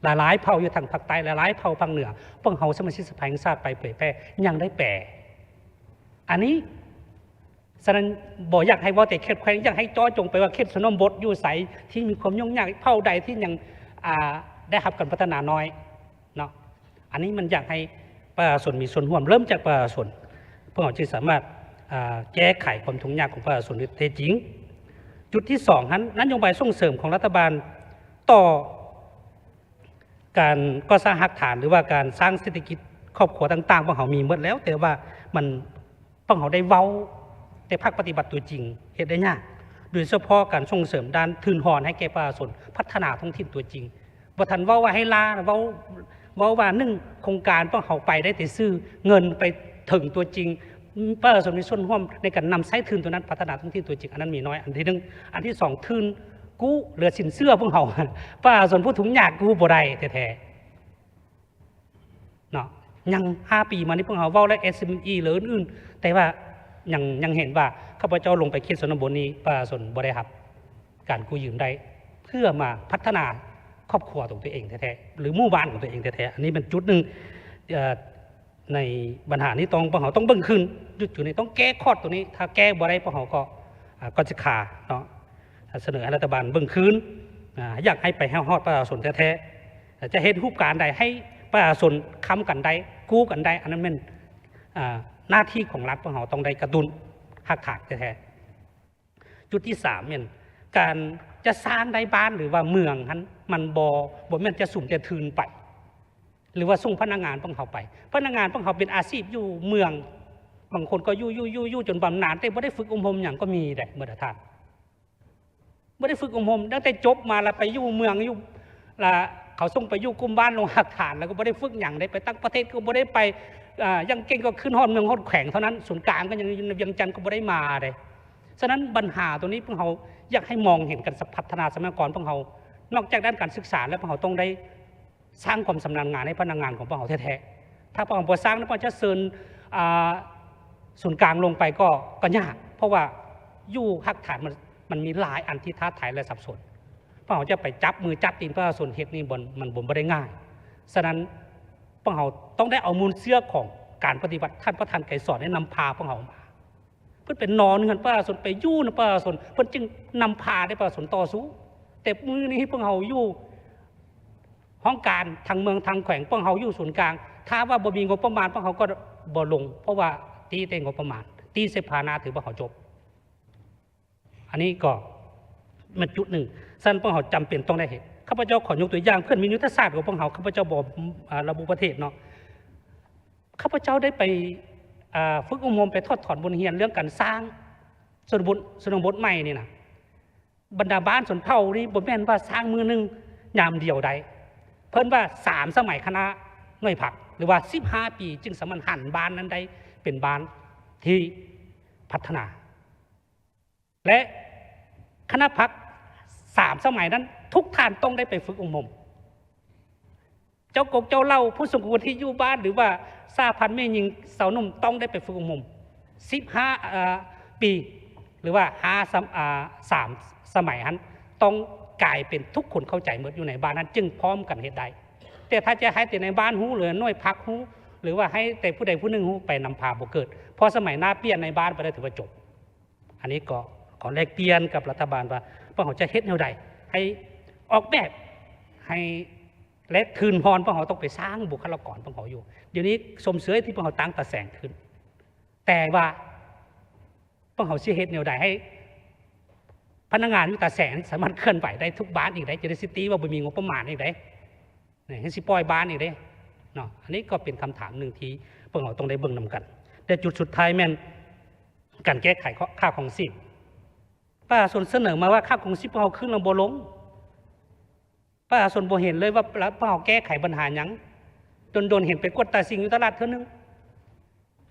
ຫຼາຍໆເຜົ່າຢູ່ທາງພາກໃຕ້ ຫຼາຍໆເຜົ່າພາກເໜືອ ພວກເຮົາສະມາຊິກສະພາແຫ່ງຊາດໄປເຜີຍແຜ່ ຍັງໄດ້ແປ. ອັນນີ້ ສະນັ້ນ ບໍ່ຢາກໃຫ້ເວົ້າແຕ່ເຂດແຂວງ, ຢາກໃຫ້ເຈາະຈົງໄປວ່າເຂດຊົນນະບົດຢູ່ໃສທີ່ມີຄວາມຫຍຸ້ງຍາກ, ເຜົ່າໃດທີ່ຍັງ ອ່າ ໄດ້ຮັບການພັດທະນານ້ອຍເນາະ. ອັນນີ້ມັນຢາກໃຫ້ປະຊາຊົນມີສ່ວນຮ່ວມ, ເລີ່ມຈາກປະຊາຊົນ ພວກເຮົາຈຶ່ງສາມາດ ອ່າ ແກ້ໄຂຄວາມທຸກຍາກຂອງປະຊາຊົນໄດ້ແທ້ຈິງ. ຈຸດທີສອງຫັ້ນ ນະໂຍບາຍສົ່ງເສີມຂອງລັດຖະບານຕໍ່ ການກໍ່ສ້າງຮາກຖານ ຫຼືວ່າການສ້າງເສດຖະກິດຄອບຄົວຕ່າງໆ ພວກເຮົາມີໝົດແລ້ວ, ແຕ່ວ່າມັນ ພວກເຮົາໄດ້ເວົ້າ ແຕ່ພາກປະຕິບັດຕົວຈິງເຮັດໄດ້ຍາກ, ໂດຍສະເພາະການສົ່ງເສີມດ້ານທຶນຮອນໃຫ້ແກ່ປະຊາຊົນ ພັດທະນາທ້ອງຖິ່ນຕົວຈິງ. ບໍ່ທັນເວົ້າວ່າໃຫ້ລ້າ, ເວົ້າ ເວົ້າວ່າ ໜຶ່ງ ໂຄງການພວກເຮົາໄປໄດ້ແຕ່ຊື່, ເງິນໄປເຖິງຕົວຈິງ ປະຊາຊົນມີສ່ວນຮ່ວມໃນການນຳໃຊ້ທຶນຕົວນັ້ນ ພັດທະນາທ້ອງຖິ່ນຕົວຈິງ, ອັນນັ້ນມີນ້ອຍ ອັນທີໜຶ່ງ. ອັນທີສອງ ທຶນກູ້ ຫຼື ສິນເຊື່ອພວກເຮົາ ປະຊາຊົນຜູ້ທຸກຍາກກູ້ບໍ່ໄດ້ແທ້ໆເນາະ. ຍັງຫ້າປີມານີ້ ພວກເຮົາເວົ້າແລ້ວ ເອັສເອັມອີ ຫຼື ອື່ນໆ ແຕ່ວ່າຍັງ ຍັງເຫັນວ່າ ຂ້າພະເຈົ້າລົງໄປເຂດຊົນນະບົດນີ້ ປະຊາຊົນບໍ່ໄດ້ຮັບການກູ້ຢືມໄດ້ ເພື່ອມາພັດທະນາຄອບຄົວຂອງຕົວເອງແທ້ໆ ຫຼື ໝູ່ບ້ານຂອງຕົວເອງແທ້ໆ. ອັນນີ້ແມ່ນຈຸດໜຶ່ງ ເອີ ໃນບັນຫານີ້ຕ້ອງ ພວກເຮົາຕ້ອງເບິ່ງຄືນ ຈຸດ ຈຸດນີ້ຕ້ອງແກ້ຄອດຕົວນີ້, ຖ້າແກ້ບໍ່ໄດ້ ພວກເຮົາກໍ ອ່າ ກໍຈະຄາເນາະ. ສະເໜີໃຫ້ລັດຖະບານເບິ່ງຄືນ, ອ່າ ຢາກໃຫ້ໄປໃຫ້ຮອດປະຊາຊົນແທ້ໆ, ຈະເຮັດຮູບການໃດໃຫ້ປະຊາຊົນຄ້ຳກັນໄດ້ ກູ້ກັນໄດ້, ອັນນັ້ນແມ່ນ ອ່າ ໜ້າທີ່ຂອງລັດ, ພວກເຮົາຕ້ອງໄດ້ກະຕຸ້ນຮາກຖານແທ້ໆ. ຈຸດທີສາມແມ່ນ ການຈະສ້າງໄດ້ບ້ານ ຫຼືວ່າເມືອງຫັ້ນ ມັນບໍ່ ບໍ່ແມ່ນຈະສຸມແຕ່ທຶນໄປ ຫຼືວ່າສົ່ງພະນັກງານພວກເຮົາໄປ. ພະນັກງານພວກເຮົາເປັນອາຊີບຢູ່ເມືອງ, ບາງຄົນກໍຢູ່ ຢູ່ ຢູ່ ຢູ່ຈົນບຳນານ ແຕ່ບໍ່ໄດ້ຝຶກອົບຮົມຫຍັງກໍມີເດ້ ເມື່ອທ່ານ ບໍ່ໄດ້ຝຶກອົບຮົມ, ຕັ້ງແຕ່ຈົບມາລະໄປຢູ່ເມືອງ ຢູ່ ລະເຂົາສົ່ງໄປຢູ່ກຸ່ມບ້ານລົງຮາກຖານ ລະກໍບໍ່ໄດ້ຝຶກຫຍັງເດ້, ໄປຕ່າງປະເທດກໍບໍ່ໄດ້ໄປ, ອາ ຢ່າງເກັ່ງກໍຂຶ້ນຮອດເມືອງຮອດແຂວງເທົ່ານັ້ນ, ສູນກາງກໍຍັງຢູ່ໃນວຽງຈັນ ກໍບໍ່ໄດ້ມາເດ້. ສະນັ້ນບັນຫາໂຕນີ້ ພວກເຮົາຢາກໃຫ້ມອງເຫັນການພັດທະນາຊັບພະຍາກອນຂອງເຮົາ, ນອກຈາກດ້ານການສຶກສາແລ້ວ ພວກເຮົາຕ້ອງໄດ້ ສ້າງຄວາມຊຳນານງານໃຫ້ພະນັກງານຂອງພວກເຮົາແທ້ໆ. ຖ້າພວກເຮົາບໍ່ສ້າງ ພວກເຮົາຈະເຊີນ ອ່າ ສູນກາງລົງໄປກໍ ກໍຍາກ, ເພາະວ່າຢູ່ຮາກຖານມັນ ມັນມີຫຼາຍອັນທີ່ທ້າທາຍ ແລະ ສັບສົນ. ພວກເຮົາຈະໄປຈັບມືຈັບຕີນປະຊາຊົນເຮັດນີ້ ມັນ ມັນບໍ່ໄດ້ງ່າຍ. ສະນັ້ນ ພວກເຮົາຕ້ອງໄດ້ເອົາມູນເຊື້ອຂອງການປະຕິວັດ ທ່ານປະທານໄກສອນໄດ້ນຳພາພວກເຮົາມາ. ເພິ່ນໄປນອນເຮືອນປະຊາຊົນ, ໄປຢູ່ນຳປະຊາຊົນ, ເພິ່ນຈຶ່ງນຳພາໃຫ້ປະຊາຊົນຕໍ່ສູ້. ແຕ່ມື້ນີ້ພວກເຮົາຢູ່ຫ້ອງການທາງເມືອງທາງແຂວງ, ພວກເຮົາຢູ່ສູນກາງ, ຖ້າວ່າບໍ່ມີງົບປະມານ ພວກເຮົາກໍບໍ່ລົງ, ເພາະວ່າຕີແຕ່ງົບປະມານ, ຕີໃສ່ພາຫະນະ ຖືວ່າເຮົາຈົບ. ອັນນີ້ກໍແມ່ນຈຸດໜຶ່ງ, ສະນັ້ນພວກເຮົາຈຳເປັນຕ້ອງໄດ້ເຮັດ. ຂ້າພະເຈົ້າຂໍຍົກຕົວຢ່າງ ເພື່ອນມີຍຸດທະສາດຂອງພວກເຮົາ, ຂ້າພະເຈົ້າບໍ່ ອາ ລະບຸປະເທດເນາະ. ຂ້າພະເຈົ້າໄດ້ໄປ ອ່າ ຝຶກອົບຮົມ ໄປຖອດຖອນບົດຮຽນເລື່ອງການສ້າງຊົນນະບົດ ຊົນນະບົດໃໝ່ນີ້ນະ, ບັນດາບ້ານຊົນເຜົ່ານີ້ບໍ່ແມ່ນວ່າສ້າງມື້ໜຶ່ງຍາມດຽວໄດ້. ເພິ່ນວ່າສາມສະໄໝຄະນະໜ່ວຍພັກ ຫຼືວ່າສິບຫ້າປີ ຈຶ່ງສາມາດຫັນບ້ານນັ້ນໄດ້ເປັນບ້ານທີ່ພັດທະນາ. ແລະ ຄະນະພັກສາມສະໄໝນັ້ນ ທຸກທ່ານຕ້ອງໄດ້ໄປຝຶກອົບຮົມ. ເຈົ້າກົກເຈົ້າເຫຼົ່າ ຜູ້ສູງອາຍຸທີ່ຢູ່ບ້ານ ຫຼືວ່າສະຫະພັນແມ່ຍິງຊາວໜຸ່ມ ຕ້ອງໄດ້ໄປຝຶກອົບຮົມສິບຫ້າ ເອີ ປີ ຫຼືວ່າຫ້າ ສະ ອາ ສາມສະໄໝຫັ້ນ ຕ້ອງກາຍເປັນທຸກຄົນເຂົ້າໃຈໝົດຢູ່ໃນບ້ານນັ້ນ ຈຶ່ງພ້ອມກັນເຮັດໄດ້. ແຕ່ຖ້າຈະໃຫ້ແຕ່ໃນບ້ານຮູ້ ຫຼືໜ່ວຍພັກຮູ້ ຫຼືວ່າໃຫ້ແຕ່ຜູ້ໃດຜູ້ໜຶ່ງຮູ້ ໄປນຳພາບໍ່ເກີດ. ເພາະສະໄໝໜ້າປ່ຽນໃນບ້ານໄປແລ້ວ ຖືວ່າຈົບ. ອັນນີ້ກໍຂໍແລກປ່ຽນກັບລັດຖະບານວ່າ ພວກເຮົາຈະເຮັດແນວໃດໃຫ້ອອກແບບ ໃຫ້ ແລະ ທຶນຮອນພວກເຮົາຕ້ອງໄປສ້າງບຸກຄະລາກອນພວກເຮົາຢູ່. ດຽວນີ້ຊົມເຊີຍທີ່ພວກເຮົາຕັ້ງຕາແສງຂຶ້ນ, ແຕ່ວ່າພວກເຮົາຊິເຮັດແນວໃດໃຫ້ພະນັກງານຢູ່ຕາແສງສາມາດເຄື່ອນໄຫວໄດ້ທຸກບ້ານອີກໄດ້, ຈະໄດ້ຊິຕິວ່າບໍ່ມີງົບປະມານອີກໄດ້. ນີ້ ຍັງຊິປ່ອຍບານອີກເດ້ເນາະ. ອັນນີ້ກໍເປັນຄຳຖາມໜຶ່ງທີ່ພວກເຮົາຕ້ອງໄດ້ເບິ່ງນຳກັນ. ແລະ ຈຸດສຸດທ້າຍແມ່ນການແກ້ໄຂຄ່າຄອງຊີບ. ປະຊາຊົນສະເໜີມາວ່າຄ່າຄອງຊີບພວກເຮົາຂຶ້ນແລ້ວບໍ່ລົງ. ປະຊາຊົນບໍ່ເຫັນເລີຍວ່າ ລະພວກເຮົາແກ້ໄຂບັນຫາຫຍັງ. ດົນໆເຫັນໄປກວດຕາສິ່ງຢູ່ຕະຫຼາດເທື່ອໜຶ່ງ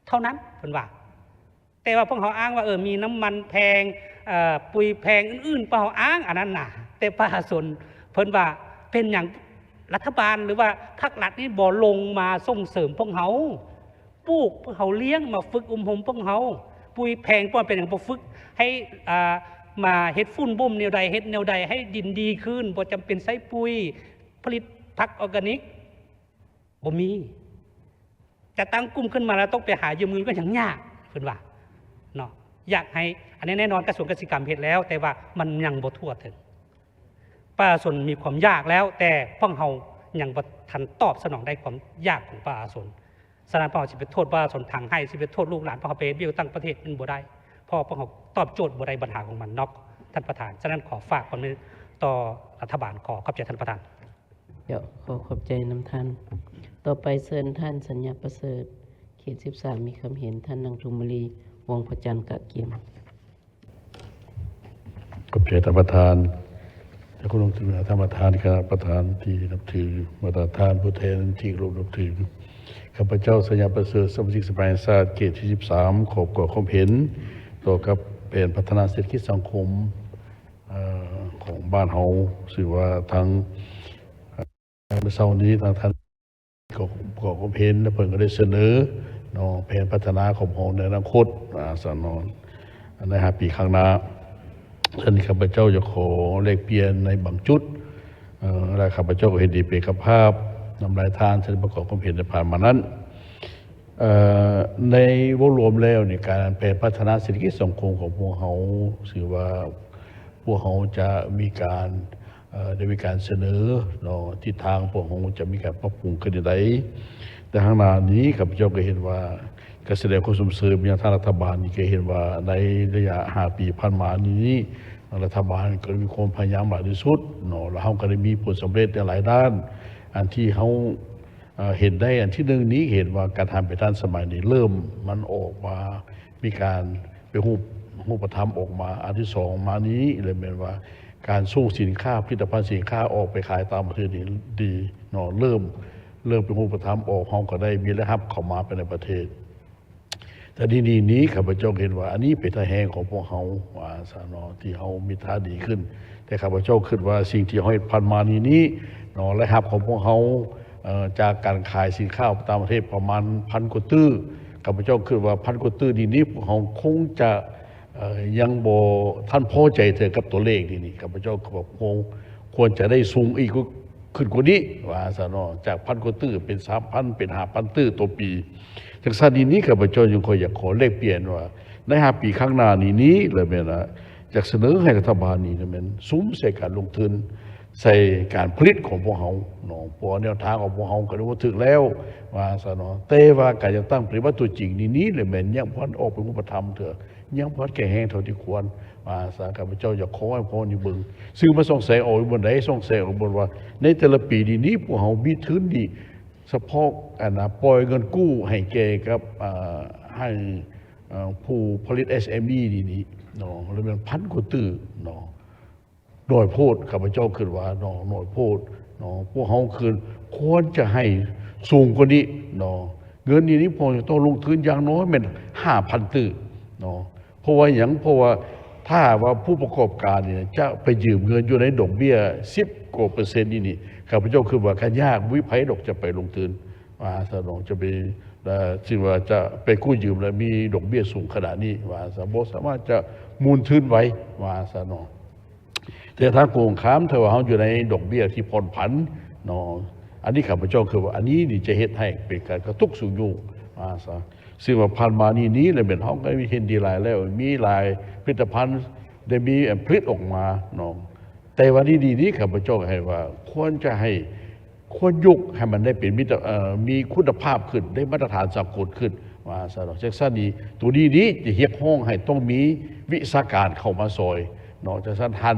ເທົ່ານັ້ນ ເພິ່ນວ່າ. ແຕ່ວ່າພວກເຮົາອ້າງວ່າ ເອີ ມີນ້ຳມັນແພງ, ເອີ ປຸ໋ຍແພງ ອື່ນໆ ພວກເຮົາອ້າງອັນນັ້ນນະ. ແຕ່ປະຊາຊົນເພິ່ນວ່າ ເປັນຫຍັງລັດຖະບານ ຫຼືວ່າພາກລັດນີ້ບໍ່ລົງມາສົ່ງເສີມພວກເຮົາ? ປູກພວກເຮົາລ້ຽງ ມາຝຶກອົບຮົມພວກເຮົາ. ປຸ໋ຍແພງ ພວກເຮົາເປັນຫຍັງບໍ່ຝຶກໃຫ້ ອ່າ ມາເຮັດຝຸ່ນບົ່ມແນວໃດ ເຮັດແນວໃດໃຫ້ດິນດີຂຶ້ນ ບໍ່ຈຳເປັນໃຊ້ປຸ໋ຍ ຜະລິດຜັກອອກການິກ? ບໍ່ມີ. ຈັດຕັ້ງກຸ່ມຂຶ້ນມາແລ້ວຕ້ອງໄປຫາຢືມເງິນກໍຍັງຍາກ ເພິ່ນວ່າເນາະ. ຢາກໃຫ້ ອັນນີ້ແນ່ນອນກະຊວງກະສິກຳເຮັດແລ້ວ ແຕ່ວ່າມັນຍັງບໍ່ທົ່ວເຖິງ. ປະຊາຊົນມີຄວາມຢາກແລ້ວ ແຕ່ພວກເຮົາຍັງບໍ່ທັນຕອບສະໜອງໄດ້ຄວາມຢາກຂອງປະຊາຊົນ. ສະນັ້ນ ພວກເຮົາຊິໄປໂທດປະຊາຊົນທາງໃຫ້ ຊິໄປໂທດລູກຫຼານ ພວກເຮົາໄປເຮັດວຽກຢູ່ຕ່າງປະເທດ ມັນບໍ່ໄດ້ ເພາະພວກເຮົາຕອບໂຈດບໍ່ໄດ້ບັນຫາຂອງມັນນອກ ທ່ານປະທານ. ສະນັ້ນ ຂໍຝາກຄວາມເຫັນຕໍ່ລັດຖະບານ. ຂໍຂອບໃຈທ່ານປະທານ. ເຈົ້າ ຂໍຂອບໃຈນຳທ່ານ. ຕໍ່ໄປເຊີນທ່ານ ສັນຍາ ປະເສີດ ເຂດສິບສາມ ມີຄຳເຫັນ. ທ່ານນາງທຸມມະລີ ວົງພະຈັນ ກະກຽມ. ຂອບໃຈທ່ານປະທານ ແລະ ຄະນະ ທ່ານປະທານ ຄະນະປະທານທີ່ນັບຖື, ບັນດາທ່ານຜູ້ແທນທີ່ເຄົາລົບນັບຖື. ຂ້າພະເຈົ້າ ສັນຍາ ປະເສີດ ສະມາຊິກສະພາແຫ່ງຊາດເຂດທີສິບສາມ ຂໍປະກອບຄວາມເຫັນຕໍ່ກັບແຜນພັດທະນາເສດຖະກິດສັງຄົມ ເອີ ຂອງບ້ານເຮົາ ຊື່ວ່າທາງ ເມື່ອເຊົ້ານີ້ທາງທ່ານກໍປະກອບຄວາມເຫັນ ແລະ ເພິ່ນກໍໄດ້ສະເໜີເນາະ ແຜນພັດທະນາຂອງເຮົາໃນອະນາຄົດ ອາ ສະເນາະ ໃນຫ້າປີຂ້າງໜ້າ. ສະນັ້ນ ຂ້າພະເຈົ້າຢາກຂໍແລກປ່ຽນໃນບາງຈຸດ ເອີ ແລະ ຂ້າພະເຈົ້າກໍເຫັນດີເປັນເອກະພາບນຳຫຼາຍທ່ານ ທີ່ໄດ້ປະກອບຄວາມເຫັນໃນຜ່ານມານັ້ນ. ເອີ ໃນເວົ້າລວມແລ້ວນີ້ ການແຜນພັດທະນາເສດຖະກິດສັງຄົມຂອງພວກເຮົາ ຖືວ່າພວກເຮົາຈະມີການ ເອີ ໄດ້ມີການສະເໜີເນາະ ທິດທາງພວກເຮົາຈະມີການປັບປຸງຂຶ້ນແນວໃດ. ແຕ່ຂ້າງໜ້ານີ້ ຂ້າພະເຈົ້າກໍເຫັນວ່າ ການສະແດງຄວາມຊົມເຊີຍໄປຍັງທາງລັດຖະບານນີ້ ກໍເຫັນວ່າໃນໄລຍະຫ້າປີຜ່ານມານີ້ ລັດຖະບານກໍໄດ້ມີຄວາມພະຍາຍາມຫຼາຍທີ່ສຸດເນາະ ແລ້ວເຮົາກໍໄດ້ມີຜົນສຳເລັດໃນຫຼາຍດ້ານ ອັນທີ່ເຮົາ ເອີ ເຫັນໄດ້. ອັນທີໜຶ່ງນີ້ ເຫັນວ່າການທຳເປັນທັນສະໄໝນີ້ ເລີ່ມມັນອອກມາ ມີການເປັນຮູບ ຮູບປະທຳອອກມາ. ອັນທີສອງມານີ້ ເລີຍແມ່ນວ່າການສົ່ງສິນຄ້າ ຜະລິດຕະພັນສິນຄ້າອອກໄປຂາຍຕ່າງປະເທດນີ້ດີເນາະ ເລີ່ມ ເລີ່ມເປັນຮູບປະທຳອອກ ເຮົາກໍໄດ້ມີລາຍຮັບເຂົ້າມາພາຍໃນປະເທດ. ແຕ່ນີ້ ນີ້ ນີ້ ຂ້າພະເຈົ້າເຫັນວ່າ ອັນນີ້ເປັນທ່າແຮງຂອງພວກເຮົາ ວ່າຊັ້ນເນາະ ທີ່ເຮົາມີທ່າດີຂຶ້ນ. ແຕ່ຂ້າພະເຈົ້າຄິດວ່າ ສິ່ງທີ່ເຮົາເຮັດຜ່ານມານີ້ ນີ້ເນາະ ລາຍຮັບຂອງພວກເຮົາ ເອີ ຈາກການຂາຍສິນຄ້າອອກຕ່າງປະເທດປະມານພັນກວ່າຕື້. ຂ້າພະເຈົ້າຄິດວ່າ ພັນກວ່າຕື້ນີ້ ນີ້ ພວກເຮົາຄົງຈະ ເອີ ຍັງບໍ່ທັນພໍໃຈເທື່ອກັບຕົວເລກນີ້ ນີ້ ຂ້າພະເຈົ້າກໍວ່າຄວນ ຄວນຈະໄດ້ສູງອີກ ຂຶ້ນກວ່ານີ້ ວ່າຊັ້ນເນາະ ຈາກພັນກວ່າຕື້ເປັນສາມພັນ ເປັນຫ້າພັນຕື້ຕໍ່ປີ. ຈັ່ງຊັ້ນນີ້ ນີ້ ຂ້າພະເຈົ້າຍັງຂໍ ຢາກຂໍແລກປ່ຽນວ່າ ໃນຫ້າປີຂ້າງໜ້ານີ້ ນີ້ລະແມ່ນ ຢາກສະເໜີໃຫ້ລັດຖະບານນີ້ລະແມ່ນສຸມໃສ່ການລົງທຶນ ໃສ່ການຜະລິດຂອງພວກເຮົາເນາະ ເພາະວ່າແນວທາງຂອງພວກເຮົາກໍໄດ້ວ່າຖືກແລ້ວ ວ່າຊັ້ນເນາະ. ແຕ່ວ່າການຈັດຕັ້ງປະຕິບັດຕົວຈິງນີ້ ນີ້ລະແມ່ນຍັງບໍ່ທັນອອກເປັນຮູບປະທຳເທື່ອ ຍັງບໍ່ທັນແຂງແຮງເທົ່າທີ່ຄວນ ວ່າຊັ້ນ. ຂ້າພະເຈົ້າຢາກຂໍໃຫ້ພວກນີ້ເບິ່ງ ສື່ມາສ່ອງແສງອອກຢູ່ບ່ອນໃດ ສ່ອງແສງອອກບ່ອນວ່າ ໃນແຕ່ລະປີນີ້ ນີ້ ພວກເຮົາມີທຶນນີ້ ສະເພາະ ອັນນ່າ ປ່ອຍເງິນກູ້ໃຫ້ແກ່ກັບ ອ່າ ໃຫ້ ເອີ ຜູ້ຜະລິດ ເອສເອັມອີ ນີ້ ນີ້ເນາະ ລະແມ່ນພັນກວ່າຕື້ເນາະ. ໜ້ອຍໂພດ ຂ້າພະເຈົ້າຄິດວ່າເນາະ ໜ້ອຍໂພດເນາະ. ພວກເຮົາຄືນ ຄວນຈະໃຫ້ສູງກວ່ານີ້ເນາະ. ເງິນນີ້ ນີ້ພວກເຮົາຈະຕ້ອງລົງທຶນຢ່າງໜ້ອຍແມ່ນຫ້າພັນຕື້ເນາະ. ເພາະວ່າຫຍັງ? ເພາະວ່າຖ້າຫາກວ່າຜູ້ປະກອບການນີ້ຈະໄປຢືມເງິນຢູ່ໃນດອກເບ້ຍສິບກວ່າເປີເຊັນນີ້ ນີ້ ຂ້າພະເຈົ້າຄິດວ່າກໍຍາກ ບໍ່ມີໃຜດອກຈະໄປລົງທຶນ ວ່າຊັ້ນເນາະ ຈະໄປ ເອີ ຊິວ່າຈະໄປກູ້ຢືມແລ້ວມີດອກເບ້ຍສູງຂະໜາດນີ້ ວ່າຊັ້ນ ບໍ່ສາມາດຈະໝູນທຶນໄຫວ ວ່າຊັ້ນເນາະ. ແຕ່ທາງກົງກັນຂ້າມ ຖ້າວ່າເຮົາຢູ່ໃນດອກເບ້ຍທີ່ຜ່ອນຜັນເນາະ ອັນນີ້ຂ້າພະເຈົ້າຄິດວ່າ ອັນນີ້ນີ້ຈະເຮັດໃຫ້ເປັນການກະຕຸກຊຸກຍູ້ ວ່າຊັ້ນ. ຊຶ່ງວ່າຜ່ານມານີ້ ນີ້ລະແມ່ນເຮົາກໍເຫັນດີຫຼາຍແລ້ວ ມີຫຼາຍຜະລິດຕະພັນໄດ້ມີ ເອີ ຜະລິດອອກມາເນາະ. ແຕ່ວ່ານີ້ ນີ້ ນີ້ ຂ້າພະເຈົ້າໃຫ້ວ່າ ຄວນຈະໃຫ້ ຄວນຍົກໃຫ້ມັນໄດ້ເປັນມິດ ເອີ ມີຄຸນນະພາບຂຶ້ນ ໄດ້ມາດຕະຖານສາກົນຂຶ້ນ ວ່າຊັ້ນເນາະ. ຈັ່ງຊັ້ນນີ້ ໂຕນີ້ນີ້ຈະຮຽກຮ້ອງໃຫ້ຕ້ອງມີວິຊາການເຂົ້າມາຊ່ອຍ ເນາະ. ຈັ່ງຊັ້ນຫັ້ນ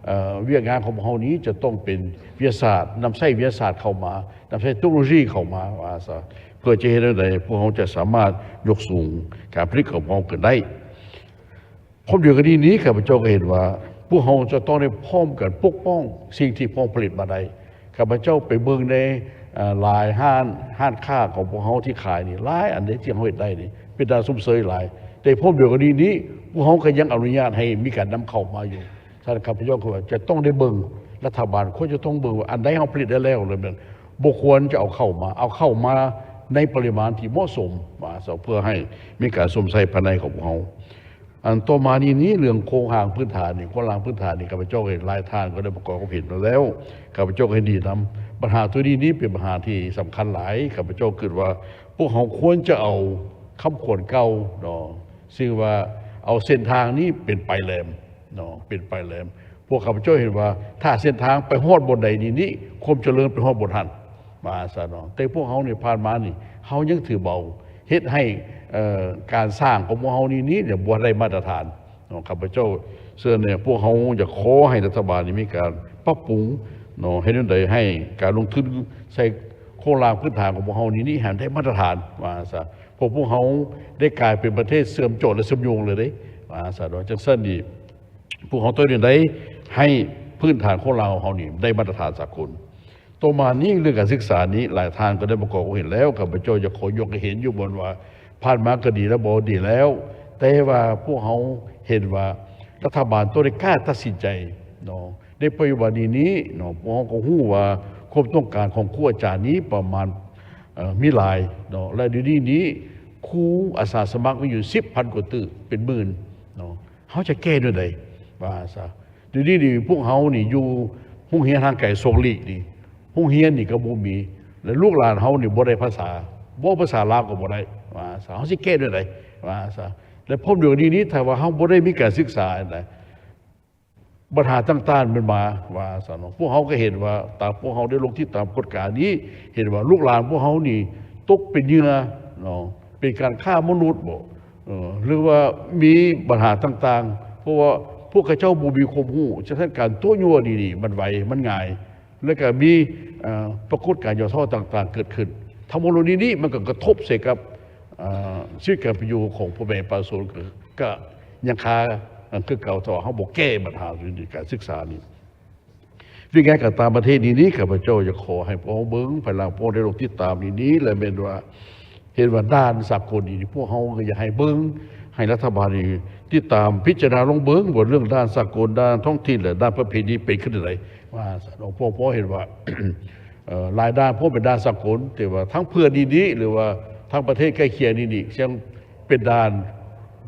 ເອີ ວຽກງານຂອງພວກເຮົານີ້ຈະຕ້ອງເປັນວິທະຍາສາດ, ນຳໃຊ້ວິທະຍາສາດເຂົ້າມາ, ນຳໃຊ້ເຕັກໂນໂລຊີເຂົ້າມາ ວ່າຊະ, ເພື່ອຈະເຮັດແນວໃດພວກເຮົາຈະສາມາດຍົກສູງການຜະລິດຂອງພວກເຮົາຂຶ້ນໄດ້. ພ້ອມດຽວກັນນີ້ນີ້ ຂ້າພະເຈົ້າກໍເຫັນວ່າ ພວກເຮົາຈະຕ້ອງໄດ້ພ້ອມກັນປົກປ້ອງສິ່ງທີ່ພວກເຮົາຜະລິດມາໄດ້. ຂ້າພະເຈົ້າໄປເບິ່ງໃນ ເອີ ຫຼາຍຮ້ານ, ຮ້ານຄ້າຂອງພວກເຮົາທີ່ຂາຍນີ້ ຫຼາຍອັນເດ້ທີ່ເຮົາເຮັດໄດ້ນີ້ ເປັນຕາຊົມເຊີຍຫຼາຍ. ແຕ່ພ້ອມດຽວກັນນີ້ນີ້ ພວກເຮົາກໍຍັງອະນຸຍາດໃຫ້ມີການນຳເຂົ້າມາຢູ່. ສະນັ້ນ ຂ້າພະເຈົ້າກໍວ່າຈະຕ້ອງໄດ້ເບິ່ງ, ລັດຖະບານຄວນຈະຕ້ອງເບິ່ງວ່າ ອັນໃດເຮົາຜະລິດໄດ້ແລ້ວ ແລ້ວແມ່ນບໍ່ຄວນຈະເອົາເຂົ້າມາ, ເອົາເຂົ້າມາໃນປະລິມານທີ່ເໝາະສົມ ວ່າຊະ ເພື່ອໃຫ້ມີການຊົມໃຊ້ພາຍໃນຂອງພວກເຮົາ. ອັນຕໍ່ມານີ້ນີ້ ເລື່ອງໂຄງຮ່າງພື້ນຖານນີ້, ໂຄງຮ່າງພື້ນຖານນີ້ ຂ້າພະເຈົ້າເຫັນຫຼາຍທ່ານກໍໄດ້ປະກອບຄວາມເຫັນມາແລ້ວ, ຂ້າພະເຈົ້າກໍເຫັນດີນຳ. ບັນຫາໂຕນີ້ນີ້ເປັນບັນຫາທີ່ສຳຄັນຫຼາຍ. ຂ້າພະເຈົ້າຄິດວ່າພວກເຮົາຄວນຈະເອົາຄຳຂວັນເກົ່າເນາະ, ຊຶ່ງວ່າເອົາເສັ້ນທາງນີ້ເປັນປາຍແຫຼມເນາະ, ເປັນປາຍແຫຼມ. ພວກຂ້າພະເຈົ້າເຫັນວ່າ ຖ້າເສັ້ນທາງໄປຮອດບ່ອນໃດນີ້ນີ້ ຄວາມຈະເລີນໄປຮອດບ່ອນຫັ້ນ ວ່າຊັ້ນເນາະ. ແຕ່ພວກເຮົານີ້ຜ່ານມານີ້ ເຮົາຍັງຖືເບົາ ເຮັດໃຫ້ເອີ ການສ້າງຂອງພວກເຮົານີ້ນີ້ ບໍ່ໄດ້ມາດຕະຖານເນາະ. ຂ້າພະເຈົ້າເຊີນແນະ ພວກເຮົາຢາກຂໍໃຫ້ລັດຖະບານນີ້ມີການປັບປຸງເນາະ, ເຮັດແນວໃດໃຫ້ການລົງທຶນໃສ່ໂຄງຮ່າງພື້ນຖານຂອງພວກເຮົານີ້ນີ້ ໃຫ້ໄດ້ມາດຕະຖານ ວ່າຊັ້ນ. ເພາະພວກເຮົາໄດ້ກາຍເປັນປະເທດເຊື່ອມຈອດ ແລະ ເຊື່ອມໂຍງເລີຍເດ້ ວ່າຊັ້ນເນາະ. ຈັ່ງຊັ້ນນີ້ ພວກເຮົາຕ້ອງເຮັດໃດໃຫ້ພື້ນຖານໂຄງຮ່າງຂອງເຮົານີ້ໄດ້ມາດຕະຖານສາກົນ. ຕໍ່ມານີ້ ເລື່ອງການສຶກສານີ້ ຫຼາຍທ່ານກໍໄດ້ປະກອບຄວາມເຫັນແລ້ວ, ຂ້າພະເຈົ້າຢາກຂໍຍົກໃຫ້ເຫັນຢູ່ບ່ອນວ່າ ຜ່ານມາກໍດີແລ້ວ ບໍ່ດີແລ້ວ, ແຕ່ວ່າພວກເຮົາເຫັນວ່າ ລັດຖະບານຕ້ອງໄດ້ກ້າຕັດສິນໃຈເນາະ. ໃນປັດຈຸບັນນີ້ນີ້ເນາະ ພວກເຮົາກໍຮູ້ວ່າ ຄວາມຕ້ອງການຂອງຄູອາຈານນີ້ປະມານ ເອີ ມີຫຼາຍເນາະ ແລະ ດຽວນີ້ນີ້ ຄູອາສາສະໝັກມີຢູ່ສິບພັນກວ່າຕື້ ເປັນໝື່ນເນາະ. ເຮົາຈະແກ້ແນວໃດ ວ່າຊະ? ດຽວນີ້ນີ້ ພວກເຮົານີ້ຢູ່ໂຮງຮຽນຫ່າງໄກສອງຫຼີກນີ້ ໂຮງຮຽນນີ້ກໍບໍ່ມີ ແລະ ລູກຫຼານເຮົານີ້ບໍ່ໄດ້ພາສາ, ເວົ້າພາສາລາວກໍບໍ່ໄດ້ ວ່າຊະ. ເຮົາຊິແກ້ແນວໃດ ວ່າຊະ? ແລະ ພ້ອມດຽວກັນນີ້ນີ້ ຖ້າວ່າເຮົາບໍ່ໄດ້ມີການສຶກສານະ ບັນຫາຕ່າງໆມັນມາ ວ່າຊັ້ນເນາະ. ພວກເຮົາກໍເຫັນວ່າ ຕາມພວກເຮົາໄດ້ລົງຕິດຕາມກວດການີ້ ເຫັນວ່າລູກຫຼານພວກເຮົານີ້ຕົກເປັນເຫຍື່ອເນາະ, ເປັນການຄ້າມະນຸດບໍ ເອີ ຫຼືວ່າມີບັນຫາຕ່າງໆ ເພາະວ່າພວກເຂົາເຈົ້າບໍ່ມີຄວາມຮູ້. ສະນັ້ນ ການຕົວະຍົວະນີ້ນີ້ ມັນໄວ ມັນງ່າຍ ແລ້ວກໍມີ ເອີ ປາກົດການຫຍໍ້ທໍ້ຕ່າງໆເກີດຂຶ້ນ. ທັງໝົດເຫຼົ່ານີ້ນີ້ ມັນກໍກະທົບໃສ່ກັບ ເອີ ຊີວິດການເປັນຢູ່ຂອງພໍ່ແມ່ປະຊາຊົນ ກໍ ກໍຍັງຄາຄືເກົ່າ ຖ້າວ່າເຮົາບໍ່ແກ້ບັນຫາຢູ່ໃນການສຶກສານີ້. ວຽກງານການຕ່າງປະເທດນີ້ນີ້ ຂ້າພະເຈົ້າຢາກຂໍໃຫ້ພວກເຮົາເບິ່ງ ພາຍຫຼັງພວກເຮົາໄດ້ລົງຕິດຕາມນີ້ນີ້ ແລະ ແມ່ນວ່າເຫັນວ່າດ່ານສາກົນນີ້ ພວກເຮົາກໍຢາກໃຫ້ເບິ່ງ ໃຫ້ລັດຖະບານນີ້ຕິດຕາມພິຈາລະນາລົງເບິ່ງ ວ່າເລື່ອງດ່ານສາກົນ, ດ່ານທ້ອງຖິ່ນ ແລະ ດ່ານປະເພນີເປັນຄືໃດ ວ່າຊັ້ນເນາະ. ພວກເຮົາເຫັນວ່າ ເອີ ຫຼາຍດ່ານພວກເປັນດ່ານສາກົນ ແຕ່ວ່າທາງເພື່ອນນີ້ນີ້ ຫຼືວ່າທາງປະເທດໃກ້ຄຽງນີ້ນີ້ ຍັງເປັນດ່ານ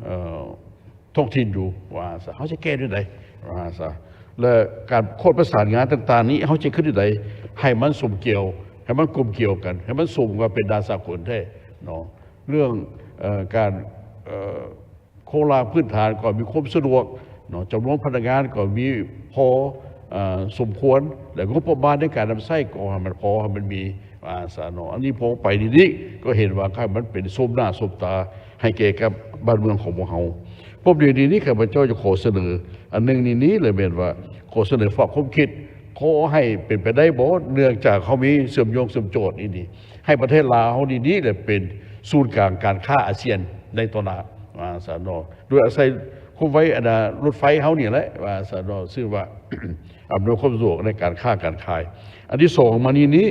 ເອີ ທ້ອງຖິ່ນຢູ່ ວ່າຊະ. ເຮົາຈະແກ້ແນວໃດ ວ່າຊະ? ແລະ ການໂຄດປະສານງານຕ່າງໆນີ້ ເຮົາຈະເຮັດແນວໃດໃຫ້ມັນສົມກ່ຽວ, ໃຫ້ມັນກົມກ່ຽວກັນ, ໃຫ້ມັນສົມກັບເປັນດ່ານສາກົນແທ້ເນາະ? ເລື່ອງ ເອີ ການ ເອີ ໂຄງຮ່າງພື້ນຖານກໍມີຄວາມສະດວກເນາະ, ຈຳນວນພະນັກງານກໍມີພໍ ເອີ ສົມຄວນ ແລະ ງົບປະມານໃນການນຳໃຊ້ກໍໃຫ້ມັນພໍ ໃຫ້ມັນມີ ວ່າຊັ້ນເນາະ. ອັນນີ້ພໍໄປນີ້ນີ້ ກໍເຫັນວ່າ ໃຫ້ມັນເປັນສົມໜ້າສົມຕາໃຫ້ແກ່ກັບບ້ານເມືອງຂອງພວກເຮົາ. ພ້ອມດຽວນີ້ນີ້ ຂ້າພະເຈົ້າຈະຂໍສະເໜີອັນໜຶ່ງນີ້ນີ້ ແລະ ແມ່ນວ່າ ຂໍສະເໜີຝາກຄວາມຄິດ ຂໍໃຫ້ເປັນໄປໄດ້ບໍ່ ເນື່ອງຈາກເຮົາມີເຊື່ອມໂຍງເຊື່ອມຈອດນີ້ນີ້ ໃຫ້ປະເທດລາວເຮົານີ້ນີ້ແຫຼະ ເປັນສູນກາງການຄ້າອາຊຽນໃນຕໍ່ໜ້າ ວ່າຊັ້ນເນາະ, ໂດຍອາໄສຄວາມໄວອັນນ່າ ລົດໄຟເຮົານີ້ແຫຼະ ວ່າຊັ້ນເນາະ, ຊຶ່ງວ່າ ອຳນວຍຄວາມສະດວກໃນການຄ້າການຂາຍ. ອັນທີສອງມານີ້ນີ້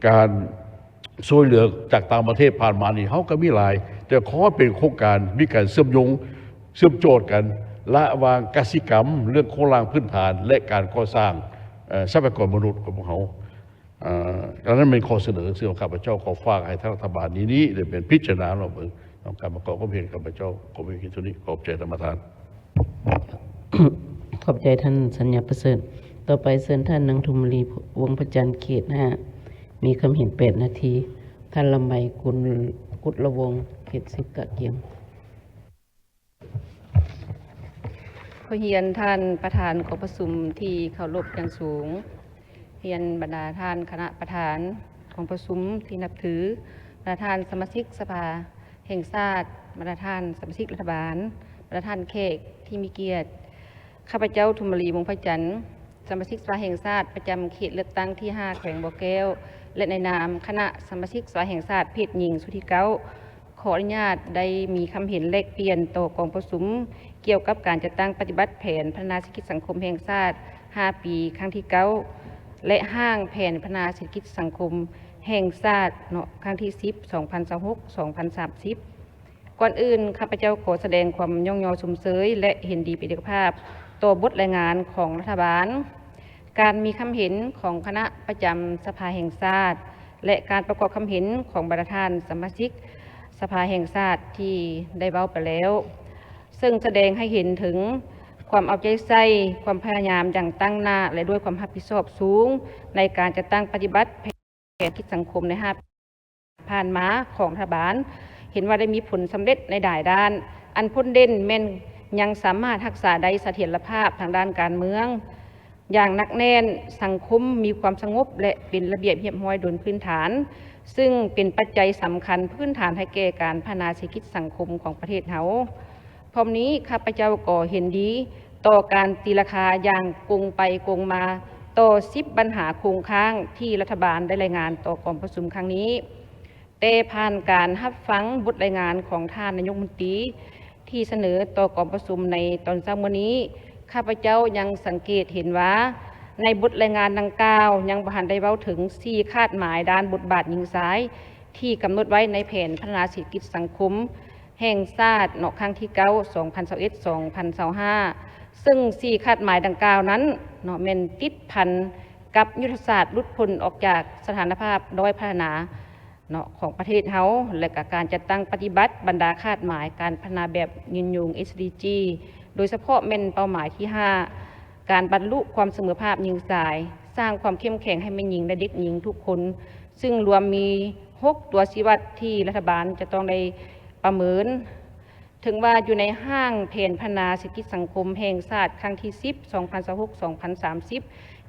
ການຊ່ວຍເຫຼືອຈາກຕ່າງປະເທດຜ່ານມານີ້ ເຮົາກໍມີຫຼາຍ, ແຕ່ຂໍໃຫ້ເປັນໂຄງການມີການເຊື່ອມໂຍງ ເຊື່ອມຈອດກັນລະຫວ່າງກະສິກຳ, ເລື່ອງໂຄງລ່າງພື້ນຖານ ແລະ ການກໍ່ສ້າງ ເອີ ຊັບພະຍາກອນມະນຸດຂອງພວກເຮົາ. ເອີ ອັນນັ້ນແມ່ນຂໍ້ສະເໜີ ຊຶ່ງຂ້າພະເຈົ້າຂໍຝາກໃຫ້ທາງລັດຖະບານນີ້ນີ້ໄດ້ເປັນພິຈາລະນາລອງເບິ່ງ. ນຳການປະກອບຄວາມເຫັນ ຂ້າພະເຈົ້າຂໍມີພຽງເທົ່ານີ້. ຂອບໃຈທ່ານປະທານ. ຂອບໃຈທ່ານສັນຍາປະເສີດ. ຕໍ່ໄປເຊີນທ່ານນາງທຸມມະລີ ວົງພະຈັນ ເຂດຫ້າ ມີຄຳເຫັນແປດນາທີ. ທ່ານລຳໄບ ກຸນ ກຸດລະວົງ ເຂດສິບ ກະກຽງ. ຂໍຮຽນທ່ານປະທານກອງປະຊຸມທີ່ເຄົາລົບຢ່າງສູງ, ຮຽນບັນດາທ່ານຄະນະປະທານກອງປະຊຸມທີ່ນັບຖື, ບັນດາທ່ານສະມາຊິກສະພາແຫ່ງຊາດ, ບັນດາທ່ານສະມາຊິກລັດຖະບານ, ບັນດາທ່ານແຂກທີ່ມີກຽດ, ຂ້າພະເຈົ້າ ທຸມມະລີ ວົງພະຈັນ, ສະມາຊິກສະພາແຫ່ງຊາດປະຈຳເຂດເລືອກຕັ້ງທີຫ້າ ແຂວງບໍ່ແກ້ວ ແລະ ໃນນາມຄະນະສະມາຊິກສະພາແຫ່ງຊາດເພດຍິງຊຸດທີເກົ້າ ຂໍອະນຸຍາດໄດ້ມີຄຳເຫັນແລກປ່ຽນຕໍ່ກອງປະຊຸມ ກ່ຽວກັບການຈັດຕັ້ງປະຕິບັດແຜນພັດທະນາເສດຖະກິດສັງຄົມແຫ່ງຊາດຫ້າປີ ຄັ້ງທີເກົ້າ ແລະ ຮ່າງແຜນພັດທະນາເສດຖະກິດສັງຄົມແຫ່ງຊາດເນາະ ຄັ້ງທີສິບ ສອງພັນຊາວຫົກ ສອງພັນສາມສິບ. ກ່ອນອື່ນ ຂ້າພະເຈົ້າຂໍສະແດງຄວາມຍ້ອງຍໍຊົມເຊີຍ ແລະ ເຫັນດີເປັນເອກະພາບຕໍ່ບົດລາຍງານຂອງລັດຖະບານ, ການມີຄຳເຫັນຂອງຄະນະປະຈຳສະພາແຫ່ງຊາດ ແລະ ການປະກອບຄຳເຫັນຂອງບັນດາທ່ານສະມາຊິກສະພາແຫ່ງຊາດທີ່ໄດ້ເວົ້າໄປແລ້ວ, ເຊິ່ງສະແດງໃຫ້ເຫັນເຖິງຄວາມເອົາໃຈໃສ່, ຄວາມພະຍາຍາມຢ່າງຕັ້ງໜ້າ ແລະ ດ້ວຍຄວາມຮັບຜິດຊອບສູງໃນການຈັດຕັ້ງປະຕິບັດແຜນເສດຖະກິດສັງຄົມໃນຫ້າ ຜ່ານມາຂອງລັດຖະບານ ເຫັນວ່າໄດ້ມີຜົນສຳເລັດໃນຫຼາຍດ້ານ. ອັນພົ້ນເດັ່ນແມ່ນຍັງສາມາດຮັກສາໄດ້ສະຖຽນລະພາບທາງດ້ານການເມືອງຢ່າງໜັກແໜ້ນ, ສັງຄົມມີຄວາມສະຫງົບ ແລະ ເປັນລະບຽບຮຽບຮ້ອຍໂດຍພື້ນຖານ, ຊຶ່ງເປັນປັດໄຈສຳຄັນພື້ນຖານໃຫ້ແກ່ການພັດທະນາເສດຖະກິດສັງຄົມຂອງປະເທດເຮົາ. ພ້ອມນີ້ ຂ້າພະເຈົ້າກໍເຫັນດີຕໍ່ການຕີລາຄາຢ່າງກົງໄປກົງມາຕໍ່ສິບບັນຫາຄົງຄ້າງທີ່ລັດຖະບານໄດ້ລາຍງານຕໍ່ກອງປະຊຸມຄັ້ງນີ້. ແຕ່ຜ່ານການຮັບຟັງບົດລາຍງານຂອງທ່ານນາຍົກລັດຖະມົນຕີທີ່ສະເໜີຕໍ່ກອງປະຊຸມໃນຕອນເຊົ້າມື້ນີ້, ຂ້າພະເຈົ້າຍັງສັງເກດເຫັນວ່າ ໃນບົດລາຍງານດັ່ງກ່າວຍັງບໍ່ທັນໄດ້ເວົ້າເຖິງສີ່ຄາດໝາຍດ້ານບົດບາດຍິງຊາຍ ທີ່ກຳນົດໄວ້ໃນແຜນພັດທະນາເສດຖະກິດສັງຄົມ ແຫ່ງຊາດເນາະ ຄັ້ງທີເກົ້າ ສອງພັນຊາວເອັດ ສອງພັນຊາວຫ້າ ເຊິ່ງສີ່ຄາດໝາຍດັ່ງກ່າວນັ້ນເນາະ ແມ່ນຕິດພັນກັບຍຸດທະສາດຫຼຸດພົ້ນອອກຈາກສະຖານະພາບດ້ອຍພັດທະນາເນາະ ຂອງປະເທດເຮົາ ແລະ ກະການຈັດຕັ້ງປະຕິບັດບັນດາຄາດໝາຍການພັດທະນາແບບຍືນຍົງ ເອສດີຈີ ໂດຍສະເພາະແມ່ນເປົ້າໝາຍທີຫ້າ ການບັນລຸຄວາມສະເໝີພາບຍິງຊາຍ, ສ້າງຄວາມເຂັ້ມແຂງໃຫ້ແມ່ຍິງ ແລະ ເດັກຍິງທຸກຄົນ, ຊຶ່ງລວມມີຫົກຕົວຊີ້ວັດທີ່ລັດຖະບານຈະຕ້ອງໄດ້ປະເມີນ. ເຖິງວ່າຢູ່ໃນຮ່າງແຜນພັດທະນາເສດຖະກິດສັງຄົມແຫ່ງຊາດຄັ້ງທີສິບ ສອງພັນຊາວຫົກ ສອງພັນສາມສິບ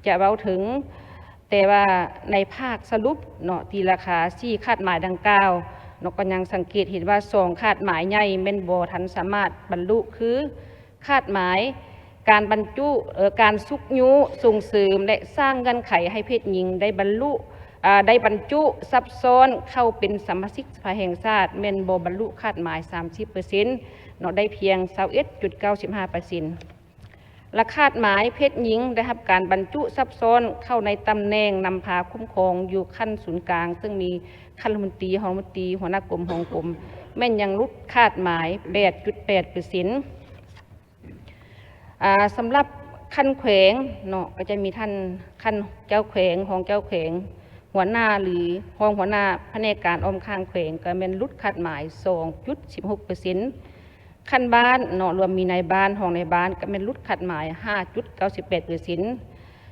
ຈະເວົ້າເຖິງ, ແຕ່ວ່າໃນພາກສະຫຼຸບເນາະ ຕີລາຄາສີ່ຄາດໝາຍດັ່ງກ່າວເນາະ ກໍຍັງສັງເກດເຫັນວ່າສອງຄາດໝາຍໃຫຍ່ແມ່ນບໍ່ທັນສາມາດບັນລຸ ຄື ຄາດໝາຍການບັນຈຸ ເອີ ການຊຸກຍູ້, ສົ່ງເສີມ ແລະ ສ້າງເງື່ອນໄຂໃຫ້ເພດຍິງໄດ້ບັນລຸ ອາ ໄດ້ບັນຈຸຊັບຊ້ອນເຂົ້າເປັນສະມາຊິກສະພາແຫ່ງຊາດ ແມ່ນບໍ່ບັນລຸຄາດໝາຍສາມສິບເປີເຊັນເນາະ ໄດ້ພຽງຊາວເອັດຈຸດເກົ້າສິບຫ້າເປີເຊັນ ແລະ ຄາດໝາຍເພດຍິງໄດ້ຮັບການບັນຈຸຊັບຊ້ອນເຂົ້າໃນຕຳແໜ່ງນຳພາຄຸ້ມຄອງຢູ່ຂັ້ນສູນກາງ ເຊິ່ງມີຂັ້ນລັດຖະມົນຕີ, ຮອງລັດຖະມົນຕີ, ຫົວໜ້າກົມ, ຮອງກົມ ແມ່ນຍັງຫຼຸດຄາດໝາຍແປດຈຸດແປດເປີເຊັນ. ອາ ສຳລັບຂັ້ນແຂວງເນາະ ກໍຈະມີທ່ານ ຂັ້ນເຈົ້າແຂວງ, ຮອງເຈົ້າແຂວງ, ຫົວໜ້າ ຫຼື ຮອງຫົວໜ້າພະແນກການອ້ອມຂ້າງແຂວງ ກໍແມ່ນຫຼຸດຄາດໝາຍສອງຈຸດສິບຫົກເປີເຊັນ. ຂັ້ນບ້ານເນາະ ລວມມີນາຍບ້ານ, ຮອງນາຍບ້ານ ກໍແມ່ນຫຼຸດຄາດໝາຍຫ້າຈຸດເກົ້າສິບແປດເປີເຊັນ.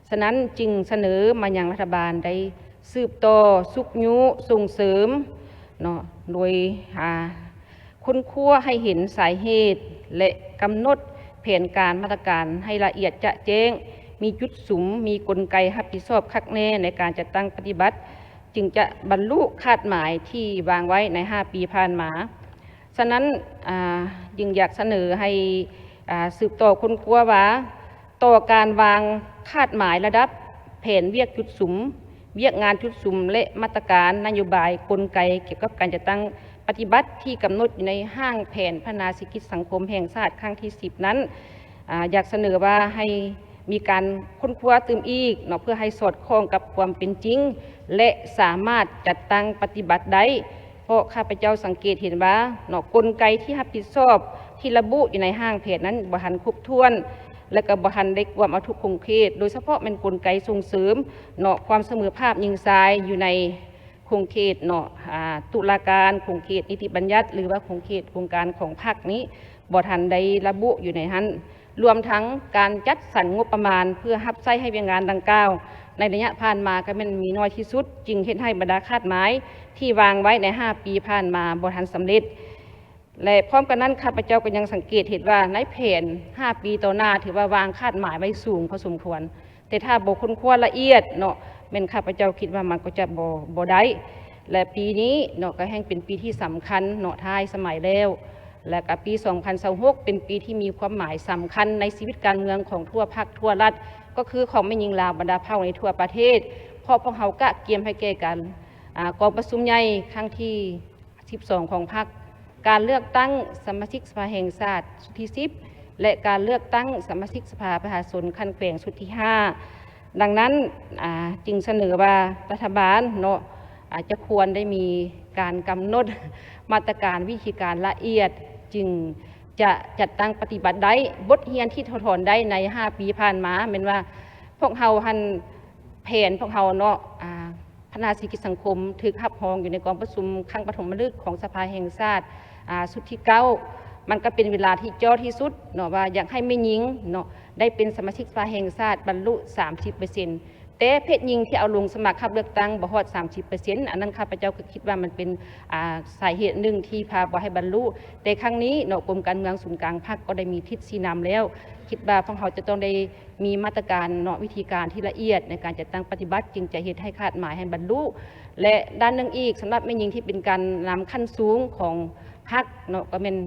ສະນັ້ນຈຶ່ງສະເໜີມາຍັງລັດຖະບານໄດ້ສືບຕໍ່ຊຸກຍູ້, ສົ່ງເສີມເນາະ ໂດຍ ອາ ຄົ້ນຄວ້າໃຫ້ເຫັນສາເຫດ ແລະ ກຳນົດແຜນການມາດຕະການໃຫ້ລະອຽດຈະແຈ້ງ, ມີຈຸດສຸມ, ມີກົນໄກຮັບຜິດຊອບຄັກແນ່ໃນການຈັດຕັ້ງປະຕິບັດ, ຈຶ່ງຈະບັນລຸຄາດໝາຍທີ່ວາງໄວ້ໃນຫ້າປີຜ່ານມາ. ສະນັ້ນ ອາ ຈຶ່ງຢາກສະເໜີໃຫ້ ອາ ສືບຕໍ່ຄົ້ນຄວ້າວ່າ ຕໍ່ການວາງຄາດໝາຍລະດັບແຜນວຽກຈຸດສຸມ, ວຽກງານຈຸດສຸມ ແລະ ມາດຕະການນະໂຍບາຍກົນໄກກ່ຽວກັບການຈັດຕັ້ງປະຕິບັດທີ່ກຳນົດຢູ່ໃນຮ່າງແຜນພັດທະນາເສດຖະກິດສັງຄົມແຫ່ງຊາດຄັ້ງທີສິບນັ້ນ ອາ ຢາກສະເໜີວ່າໃຫ້ມີການຄົ້ນຄວ້າຕື່ມອີກເນາະ ເພື່ອໃຫ້ສອດຄ່ອງກັບຄວາມເປັນຈິງ ແລະ ສາມາດຈັດຕັ້ງປະຕິບັດໄດ້. ເພາະຂ້າພະເຈົ້າສັງເກດເຫັນວ່າເນາະ ກົນໄກທີ່ຮັບຜິດຊອບທີ່ລະບຸຢູ່ໃນຮ່າງແຜນນັ້ນບໍ່ທັນຄົບຖ້ວນ ແລະ ກໍບໍ່ທັນໄດ້ກວມເອົາທຸກຂົງເຂດ, ໂດຍສະເພາະແມ່ນກົນໄກສົ່ງເສີມເນາະ ຄວາມສະເໝີພາບຍິງຊາຍຢູ່ໃນຂົງເຂດເນາະ ອາ ຕຸລາການ, ຂົງເຂດນິຕິບັນຍັດ ຫຼືວ່າຂົງເຂດອົງການຂອງພັກນີ້ ບໍ່ທັນໄດ້ລະບຸຢູ່ໃນຫັ້ນ. ລວມທັງການຈັດສັນງົບປະມານເພື່ອຮັບໃຊ້ໃຫ້ວຽກງານດັ່ງກ່າວ ໃນໄລຍະຜ່ານມາກໍແມ່ນມີໜ້ອຍທີ່ສຸດ, ຈຶ່ງເຮັດໃຫ້ບັນດາຄາດໝາຍທີ່ວາງໄວ້ໃນຫ້າປີຜ່ານມາບໍ່ທັນສຳເລັດ ແລະ ພ້ອມກັນນັ້ນ ຂ້າພະເຈົ້າກໍຍັງສັງເກດເຫັນວ່າໃນແຜນຫ້າປີຕໍ່ໜ້າ ຖືວ່າວາງຄາດໝາຍໄວ້ສູງພໍສົມຄວນ, ແຕ່ຖ້າບໍ່ຄົ້ນຄວ້າລະອຽດເນາະ ແມ່ນຂ້າພະເຈົ້າຄິດວ່າມັນກໍຈະບໍ່ ບໍ່ໄດ້ ແລະ ປີນີ້ເນາະ ກໍແຮ່ງເປັນປີທີ່ສຳຄັນເນາະ ທ້າຍສະໄໝແລ້ວ ແລະກະປີສອງພັນຊາວຫົກເປັນປີທີ່ມີຄວາມໝາຍສຳຄັນໃນຊີວິດການເມືອງຂອງທົ່ວພັກທົ່ວລັດ ກໍຄືຂອງແມ່ຍິງລາວບັນດາເຜົ່າໃນທົ່ວປະເທດ, ເພາະພວກເຮົາກະກຽມໃຫ້ແກ່ການ ອາ ກອງປະຊຸມໃຫຍ່ຄັ້ງທີສິບສອງຂອງພັກ, ການເລືອກຕັ້ງສະມາຊິກສະພາແຫ່ງຊາດຊຸດທີສິບ ແລະ ການເລືອກຕັ້ງສະມາຊິກສະພາປະຊາຊົນຂັ້ນແຂວງຊຸດທີຫ້າ. ດັ່ງນັ້ນ ອາ ຈຶ່ງສະເໜີວ່າລັດຖະບານເນາະ ອາດຈະຄວນໄດ້ມີການກຳນົດມາດຕະການວິທີການລະອຽດ ຈຶ່ງຈະຈັດຕັ້ງປະຕິບັດໄດ້. ບົດຮຽນທີ່ຖອດຖອນໄດ້ໃນຫ້າປີຜ່ານມາ ແມ່ນວ່າພວກເຮົາຫັ້ນ ແຜນພວກເຮົາເນາະ ອາ ພັດທະນາເສດຖະກິດສັງຄົມ ຖືກຮັບຮອງຢູ່ໃນກອງປະຊຸມຄັ້ງປະຖົມມະລຶກຂອງສະພາແຫ່ງຊາດ ອາ ຊຸດທີເກົ້າ. ມັນກໍເປັນເວລາທີ່ເຈາະທີ່ສຸດເນາະ ວ່າຢາກໃຫ້ແມ່ຍິງເນາະ ໄດ້ເປັນສະມາຊິກສະພາແຫ່ງຊາດບັນລຸສາມສິບເປີເຊັນ ແຕ່ເພດຍິງທີ່ເອົາລົງສະໝັກຮັບເລືອກຕັ້ງບໍ່ຮອດສາມສິບເປີເຊັນ. ອັນນັ້ນຂ້າພະເຈົ້າກໍຄິດວ່າມັນເປັນ ອາ ສາເຫດໜຶ່ງທີ່ພາບໍ່ໃຫ້ບັນລຸ. ແຕ່ຄັ້ງນີ້ເນາະ ກົມການເມືອງສູນກາງພັກກໍໄດ້ມີທິດຊີ້ນຳແລ້ວ. ຄິດວ່າພວກເຮົາຈະຕ້ອງໄດ້ມີມາດຕະການເນາະ ວິທີການທີ່ລະອຽດໃນການຈັດຕັ້ງປະຕິບັດ ຈຶ່ງຈະເຮັດໃຫ້ຄາດໝາຍໃຫ້ບັນລຸ. ແລະ ດ້ານໜຶ່ງອີກ ສຳລັບແມ່ຍິງທີ່ເປັນການນຳຂັ້ນສູງຂອງພັກເນາະ ກໍແມ່ນ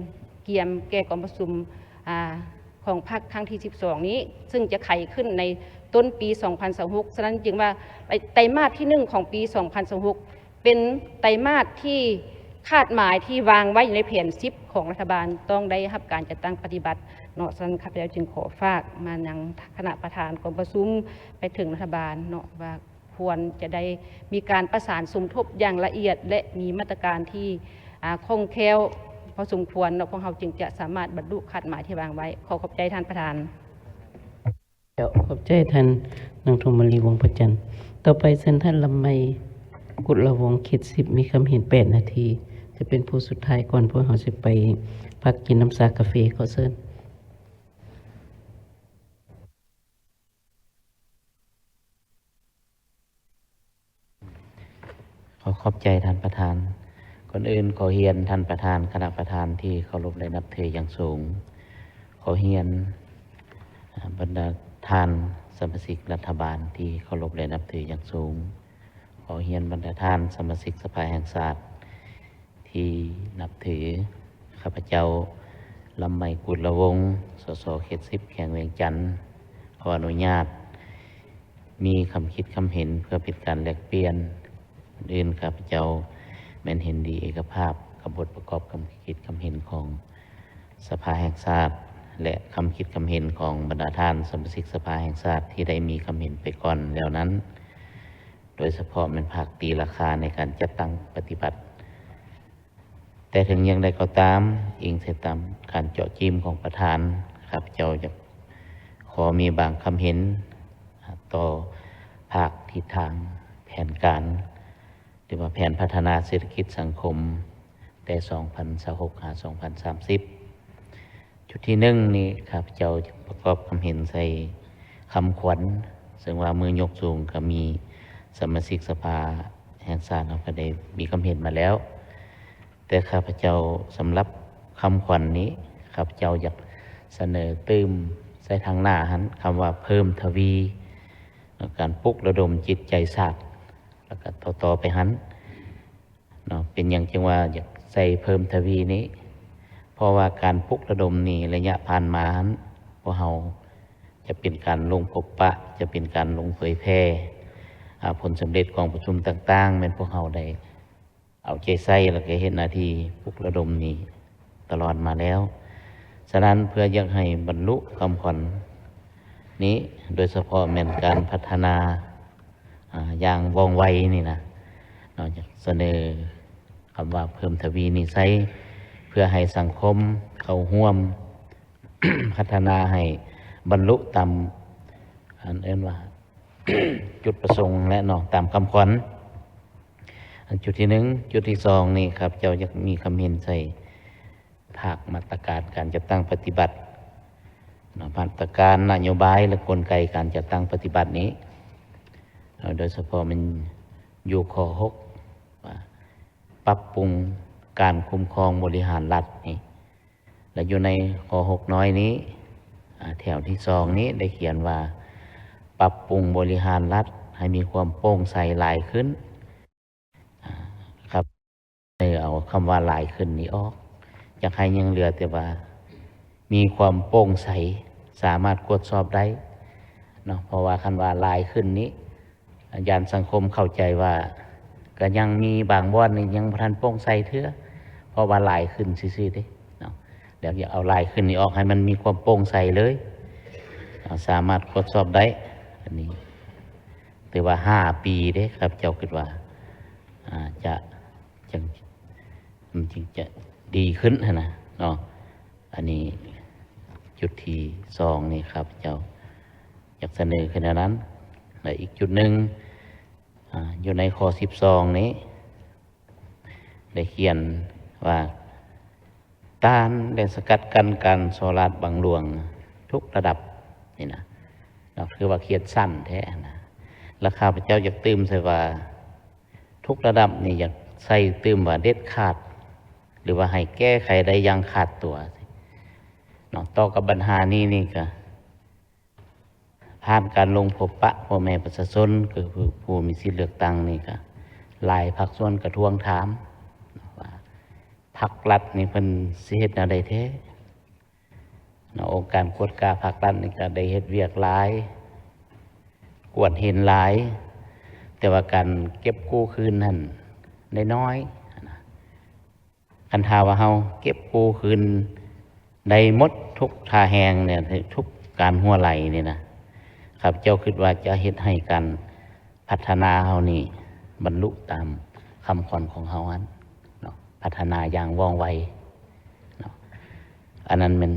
ກຽມແກ່ກອງປະຊຸມ ອາ ຂອງພັກຄັ້ງທີສິບສອງນີ້ ຊຶ່ງຈະໄຂຂຶ້ນໃນຕົ້ນປີສອງພັນຊາວຫົກ. ສະນັ້ນຈຶ່ງວ່າ ໄຕ ໄຕມາດທີໜຶ່ງຂອງປີສອງພັນຊາວຫົກ ເປັນໄຕມາດທີ່ຄາດໝາຍທີ່ວາງໄວ້ຢູ່ໃນແຜນສິບຂອງລັດຖະບານ ຕ້ອງໄດ້ຮັບການຈັດຕັ້ງປະຕິບັດເນາະ. ສະນັ້ນ ຂ້າພະເຈົ້າຈຶ່ງຂໍຝາກມາຍັງຄະນະປະທານກອງປະຊຸມ ໄປເຖິງລັດຖະບານເນາະ ວ່າຄວນຈະໄດ້ມີການປະສານສົມທົບຢ່າງລະອຽດ ແລະ ມີມາດຕະການທີ່ ອາ ຄ່ອງແຄ້ວພໍສົມຄວນເນາະ, ພວກເຮົາຈຶ່ງຈະສາມາດບັນລຸຄາດໝາຍທີ່ວາງໄວ້. ຂໍຂອບໃຈທ່ານປະທານ. ເຈົ້າ ຂອບໃຈທ່ານນາງທອງມາລີ ວົງພະຈັນ. ຕໍ່ໄປເຊີນທ່ານລຳໄມ ກຸດລະວົງ ເຂດສິບ ມີຄຳເຫັນແປດນາທີ ຈະເປັນຜູ້ສຸດທ້າຍກ່ອນພວກເຮົາຊິໄປພັກກິນນ້ຳຊາກາເຟ. ຂໍເຊີນ. ຂໍຂອບໃຈທ່ານປະທານ. ກ່ອນອື່ນຂໍຮຽນທ່ານປະທານ, ຄະນະປະທານທີ່ເຄົາລົບ ແລະ ນັບຖືຢ່າງສູງ. ຂໍຮຽນ ອາ ບັນດາທ່ານສະມາຊິກລັດຖະບານທີ່ເຄົາລົບ ແລະ ນັບຖືຢ່າງສູງ. ຂໍຮຽນບັນດາທ່ານສະມາຊິກສະພາແຫ່ງຊາດ ທີ່ນັບຖື. ຂ້າພະເຈົ້າ ລຳໄມ ກຸດລະວົງ ສສ ເຂດສິບ ແຂວງວຽງຈັນ ຂໍອະນຸຍາດມີຄຳຄິດຄຳເຫັນເພື່ອເປັນການແລກປ່ຽນ. ກ່ອນອື່ນ ຂ້າພະເຈົ້າແມ່ນເຫັນດີເອກະພາບກັບບົດປະກອບຄຳຄິດຄຳເຫັນຂອງສະພາແຫ່ງຊາດ ແລະ ຄຳຄິດຄຳເຫັນຂອງບັນດາທ່ານສະມາຊິກສະພາແຫ່ງຊາດທີ່ໄດ້ມີຄຳເຫັນໄປກ່ອນແລ້ວນັ້ນ. ໂດຍສະເພາະແມ່ນພາກຕີລາຄາໃນການຈັດຕັ້ງປະຕິບັດ. ແຕ່ເຖິງຢ່າງໃດກໍຕາມ, ອີງໃສ່ຕາມການເຈາະຈີ້ມຂອງປະທານ, ຂ້າພະເຈົ້າຢາກຂໍມີບາງຄຳເຫັນຕໍ່ພາກທິດທາງແຜນການ ຫຼືວ່າແຜນພັດທະນາເສດຖະກິດສັງຄົມ ແຕ່ສອງພັນຊາວຫົກ ຫາ ສອງພັນສາມສິບ. ຈຸດທີໜຶ່ງນີ້ ຂ້າພະເຈົ້າຈະປະກອບຄຳເຫັນໃສ່ຄຳຂວັນ, ເຊິ່ງວ່າມື້ຍົກສູງກໍມີສະມາຊິກສະພາແຫ່ງຊາດເຮົາກໍໄດ້ມີຄຳເຫັນມາແລ້ວ. ແຕ່ຂ້າພະເຈົ້າ ສຳລັບຄຳຂວັນນີ້ ຂ້າພະເຈົ້າຢາກສະເໜີຕື່ມໃສ່ທາງໜ້າຫັ້ນ ຄຳວ່າເພີ່ມທະວີ ການປຸກລະດົມຈິດໃຈຊາດ ແລ້ວກໍຕໍ່ໆໄປຫັ້ນ. ເນາະ ເປັນຫຍັງຈຶ່ງວ່າຢາກໃສ່ເພີ່ມທະວີນີ້? ເພາະວ່າການປຸກລະດົມນີ້ ໄລຍະຜ່ານມາຫັ້ນ ພວກເຮົາຈະເປັນການລົງພົບປະ, ຈະເປັນການລົງເຜີຍແຜ່ ອາ ຜົນສຳເລັດກອງປະຊຸມຕ່າງໆ ແມ່ນພວກເຮົາໄດ້ເອົາໃຈໃສ່ ແລ້ວກໍເຮັດໜ້າທີ່ປຸກລະດົມນີ້ ຕະຫຼອດມາແລ້ວ. ສະນັ້ນ ເພື່ອຢາກໃຫ້ບັນລຸຄຳຂວັນນີ້ ໂດຍສະເພາະແມ່ນການພັດທະນາ ອາ ຢ່າງວ່ອງໄວນີ້ນະ ເນາະ ຢາກສະເໜີຄຳວ່າເພີ່ມທະວີນີ້ໃສ່ ເພື່ອໃຫ້ສັງຄົມເຂົ້າຮ່ວມ ພັດທະນາໃຫ້ບັນລຸຕາມ ອັນເອີ້ນວ່າ ຈຸດປະສົງແຫຼະເນາະ ຕາມຄຳຂວັນ. ອັນຈຸດທີໜຶ່ງ. ຈຸດທີສອງນີ້ ຂ້າພະເຈົ້າຢາກມີຄຳເຫັນໃສ່ພາກມາດຕະການການຈັດຕັ້ງປະຕິບັດເນາະ ມາດຕະການນະໂຍບາຍ ແລະ ກົນໄກການຈັດຕັ້ງປະຕິບັດນີ້ເນາະ ໂດຍສະເພາະແມ່ນຢູ່ຂໍ້ຫົກ ວ່າປັບປຸງການຄຸ້ມຄອງບໍລິຫານລັດນີ້ ແລະ ຢູ່ໃນຂໍ້ຫົກນ້ອຍນີ້ ອາ ແຖວທີສອງນີ້ໄດ້ຂຽນວ່າ ປັບປຸງບໍລິຫານລັດໃຫ້ມີຄວາມໂປ່ງໃສຫຼາຍຂຶ້ນ ອາ ຄັບ ເອົາຄຳວ່າຫຼາຍຂຶ້ນນີ້ອອກ. ຢາກໃຫ້ຍັງເຫຼືອແຕ່ວ່າມີຄວາມໂປ່ງໃສ ສາມາດກວດສອບໄດ້ເນາະ ເພາະວ່າຄັນວ່າຫຼາຍຂຶ້ນນີ້ ຢ້ານສັງຄົມເຂົ້າໃຈວ່າ ກໍຍັງມີບາງບ່ອນນີ້ຍັງບໍ່ທັນໂປ່ງໃສເທື່ອ ເພາະວ່າຫຼາຍຂຶ້ນຊື່ໆເດ້ເນາະ. ແລ້ວຢາກເອົາຫຼາຍຂຶ້ນນີ້ອອກ ໃຫ້ມັນມີຄວາມໂປ່ງໃສເລີຍເນາະ ສາມາດກວດສອບໄດ້. ອັນນີ້ຖືວ່າຫ້າປີເດ້ ຂ້າພະເຈົ້າຄິດວ່າ ອາ ຈະ ຈັ່ງ ມັນຈຶ່ງຈະດີຂຶ້ນຫັ້ນນະເນາະ. ອັນນີ້ຈຸດທີສອງນີ້ ຂ້າພະເຈົ້າຢາກສະເໜີຂຶ້ນແນວນັ້ນ. ແລະ ອີກຈຸດໜຶ່ງ ອາ ຢູ່ໃນຂໍ້ສິບສອງນີ້ ໄດ້ຂຽນວ່າ ຕ້ານ ແລະ ສະກັດກັ້ນການສໍ້ລາດບັງຫຼວງທຸກລະດັບນີ້ນະເນາະ. ຄືວ່າຂຽນສັ້ນແທ້ນະ ແລະ ຂ້າພະເຈົ້າຢາກຕື່ມໃສ່ວ່າ ທຸກລະດັບນີ້ ຢາກໃສ່ຕື່ມວ່າເດັດຂາດ ຫຼືວ່າໃຫ້ແກ້ໄຂໄດ້ຢ່າງຂາດຕົວເນາະ. ຕໍ່ກັບບັນຫານີ້ນີ້ກະ ຜ່ານການລົງພົບປະພໍ່ແມ່ປະຊາຊົນ ກໍຄືຜູ້ມີສິດເລືອກຕັ້ງນີ້ ກໍຫຼາຍພາກສ່ວນກໍທວງຖາມວ່າ ພັກລັດນີ້ເພິ່ນຊິເຮັດແນວໃດແທ້ເນາະ. ອົງການກວດກາພັກລັດນີ້ກໍໄດ້ເຮັດວຽກຫຼາຍ ກວດເຫັນຫຼາຍ ແຕ່ວ່າການເກັບກູ້ຄືນນັ້ນໄດ້ນ້ອຍນະ. ຄັນຖ້າວ່າເຮົາເກັບກູ້ຄືນໄດ້ໝົດທຸກທ່າແຮງນີ້ ທຸກການຮົ່ວໄຫຼນີ້ນະ ຂ້າພະເຈົ້າຄິດວ່າຈະເຮັດໃຫ້ການພັດທະນາເຮົານີ້ບັນລຸຕາມຄຳຂວັນຂອງເຮົາຫັ້ນເນາະ ພັດທະນາຢ່າງວ່ອງໄວເນາະ. ອັນນັ້ນແມ່ນ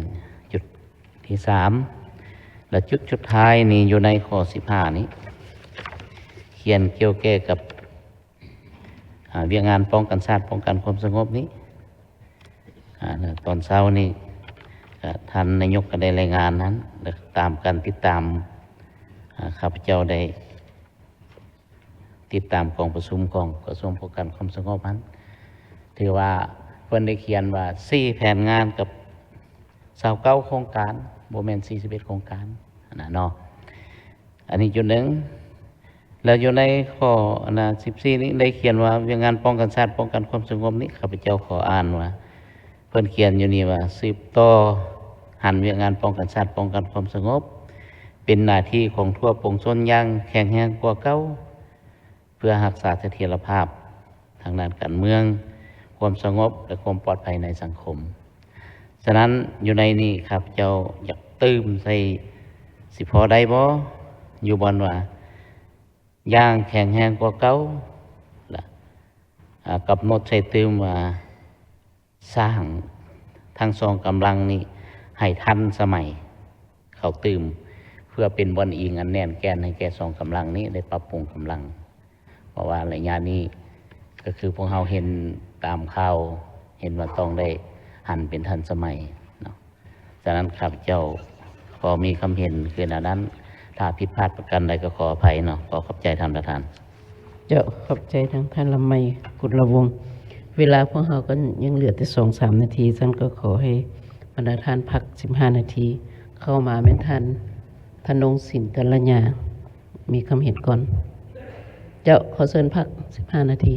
ຈຸດທີສາມ ແລະ ຈຸດສຸດທ້າຍນີ້ ຢູ່ໃນຂໍ້ສິບຫ້ານີ້ ຂຽນກ່ຽວແກ່ກັບ ອາ ວຽກງານປ້ອງກັນຊາດ ປ້ອງກັນຄວາມສະຫງົບນີ້ ອາ ຕອນເຊົ້ານີ້ ກະທ່ານນາຍົກກໍໄດ້ລາຍງານນັ້ນ ແລະ ຕາມການຕິດຕາມ ອາ ຂ້າພະເຈົ້າໄດ້ຕິດຕາມກອງປະຊຸມຂອງກະຊວງປ້ອງກັນຄວາມສະຫງົບຫັ້ນ ຖືວ່າເພິ່ນໄດ້ຂຽນວ່າ ສີ່ແຜນງານກັບຊາວເກົ້າໂຄງການ ບໍ່ແມ່ນສີ່ສິບເອັດໂຄງການຫັ້ນນະເນາະ. ອັນນີ້ຈຸດໜຶ່ງ ແລ້ວຢູ່ໃນຂໍ້ອັນນະສິບສີ່ນີ້ ໄດ້ຂຽນວ່າ ວຽກງານປ້ອງກັນຊາດ ປ້ອງກັນຄວາມສະຫງົບນີ້ ຂ້າພະເຈົ້າຂໍອ່ານວ່າ ເພິ່ນຂຽນຢູ່ນີ້ວ່າ ສືບຕໍ່ຫັນວຽກງານປ້ອງກັນຊາດ ປ້ອງກັນຄວາມສະຫງົບ ເປັນໜ້າທີ່ຂອງທົ່ວປວງຊົນຢ່າງແຂງແຮງກວ່າເກົ່າ ເພື່ອຮັກສາສະຖຽນລະພາບທາງດ້ານການເມືອງ, ຄວາມສະຫງົບ ແລະ ຄວາມປອດໄພໃນສັງຄົມ. ສະນັ້ນ ຢູ່ໃນນີ້ ຂ້າພະເຈົ້າຢາກຕື່ມໃສ່ ຊິພໍໄດ້ບໍ່? ຢູ່ບ່ອນວ່າ ຢ່າງແຂງແຮງກວ່າເກົ່າ ລະ ອາ ກຳນົດໃສ່ຕື່ມວ່າ ສ້າງທັງສອງກຳລັງນີ້ໃຫ້ທັນສະໄໝເຂົ້າຕື່ມ ເພື່ອເປັນບ່ອນອີງອັນແໜ້ນແກ່ນໃຫ້ແກ່ສອງກຳລັງນີ້ໄດ້ປັບປຸງກຳລັງ. ເພາະວ່າໄລຍະນີ້ກໍຄືພວກເຮົາເຫັນຕາມຂ່າວ ເຫັນວ່າຕ້ອງໄດ້ຫັນເປັນທັນສະໄໝເນາະ. ສະນັ້ນ ຂ້າພະເຈົ້າຂໍມີຄຳເຫັນຄືແນວນັ້ນ. ຖ້າຜິດພາດປະການໃດກໍຂໍອະໄພເນາະ. ຂໍຂອບໃຈທ່ານປະທານ. ເຈົ້າ ຂອບໃຈທາງທ່ານລຳໄມ ກຸນລະວົງ. ເວລາພວກເຮົາກໍຍັງເຫຼືອແຕ່ສອງສາມນາທີ, ຊັ້ນກໍຂໍໃຫ້ບັນດາທ່ານພັກສິບຫ້ານາທີ. ເຂົ້າມາແມ່ນທ່ານ ທະນົງສິນ ກັນລະຍາ ມີຄຳເຫັນກ່ອນ. ເຈົ້າ ຂໍເຊີນພັກສິບຫ້ານາທີ.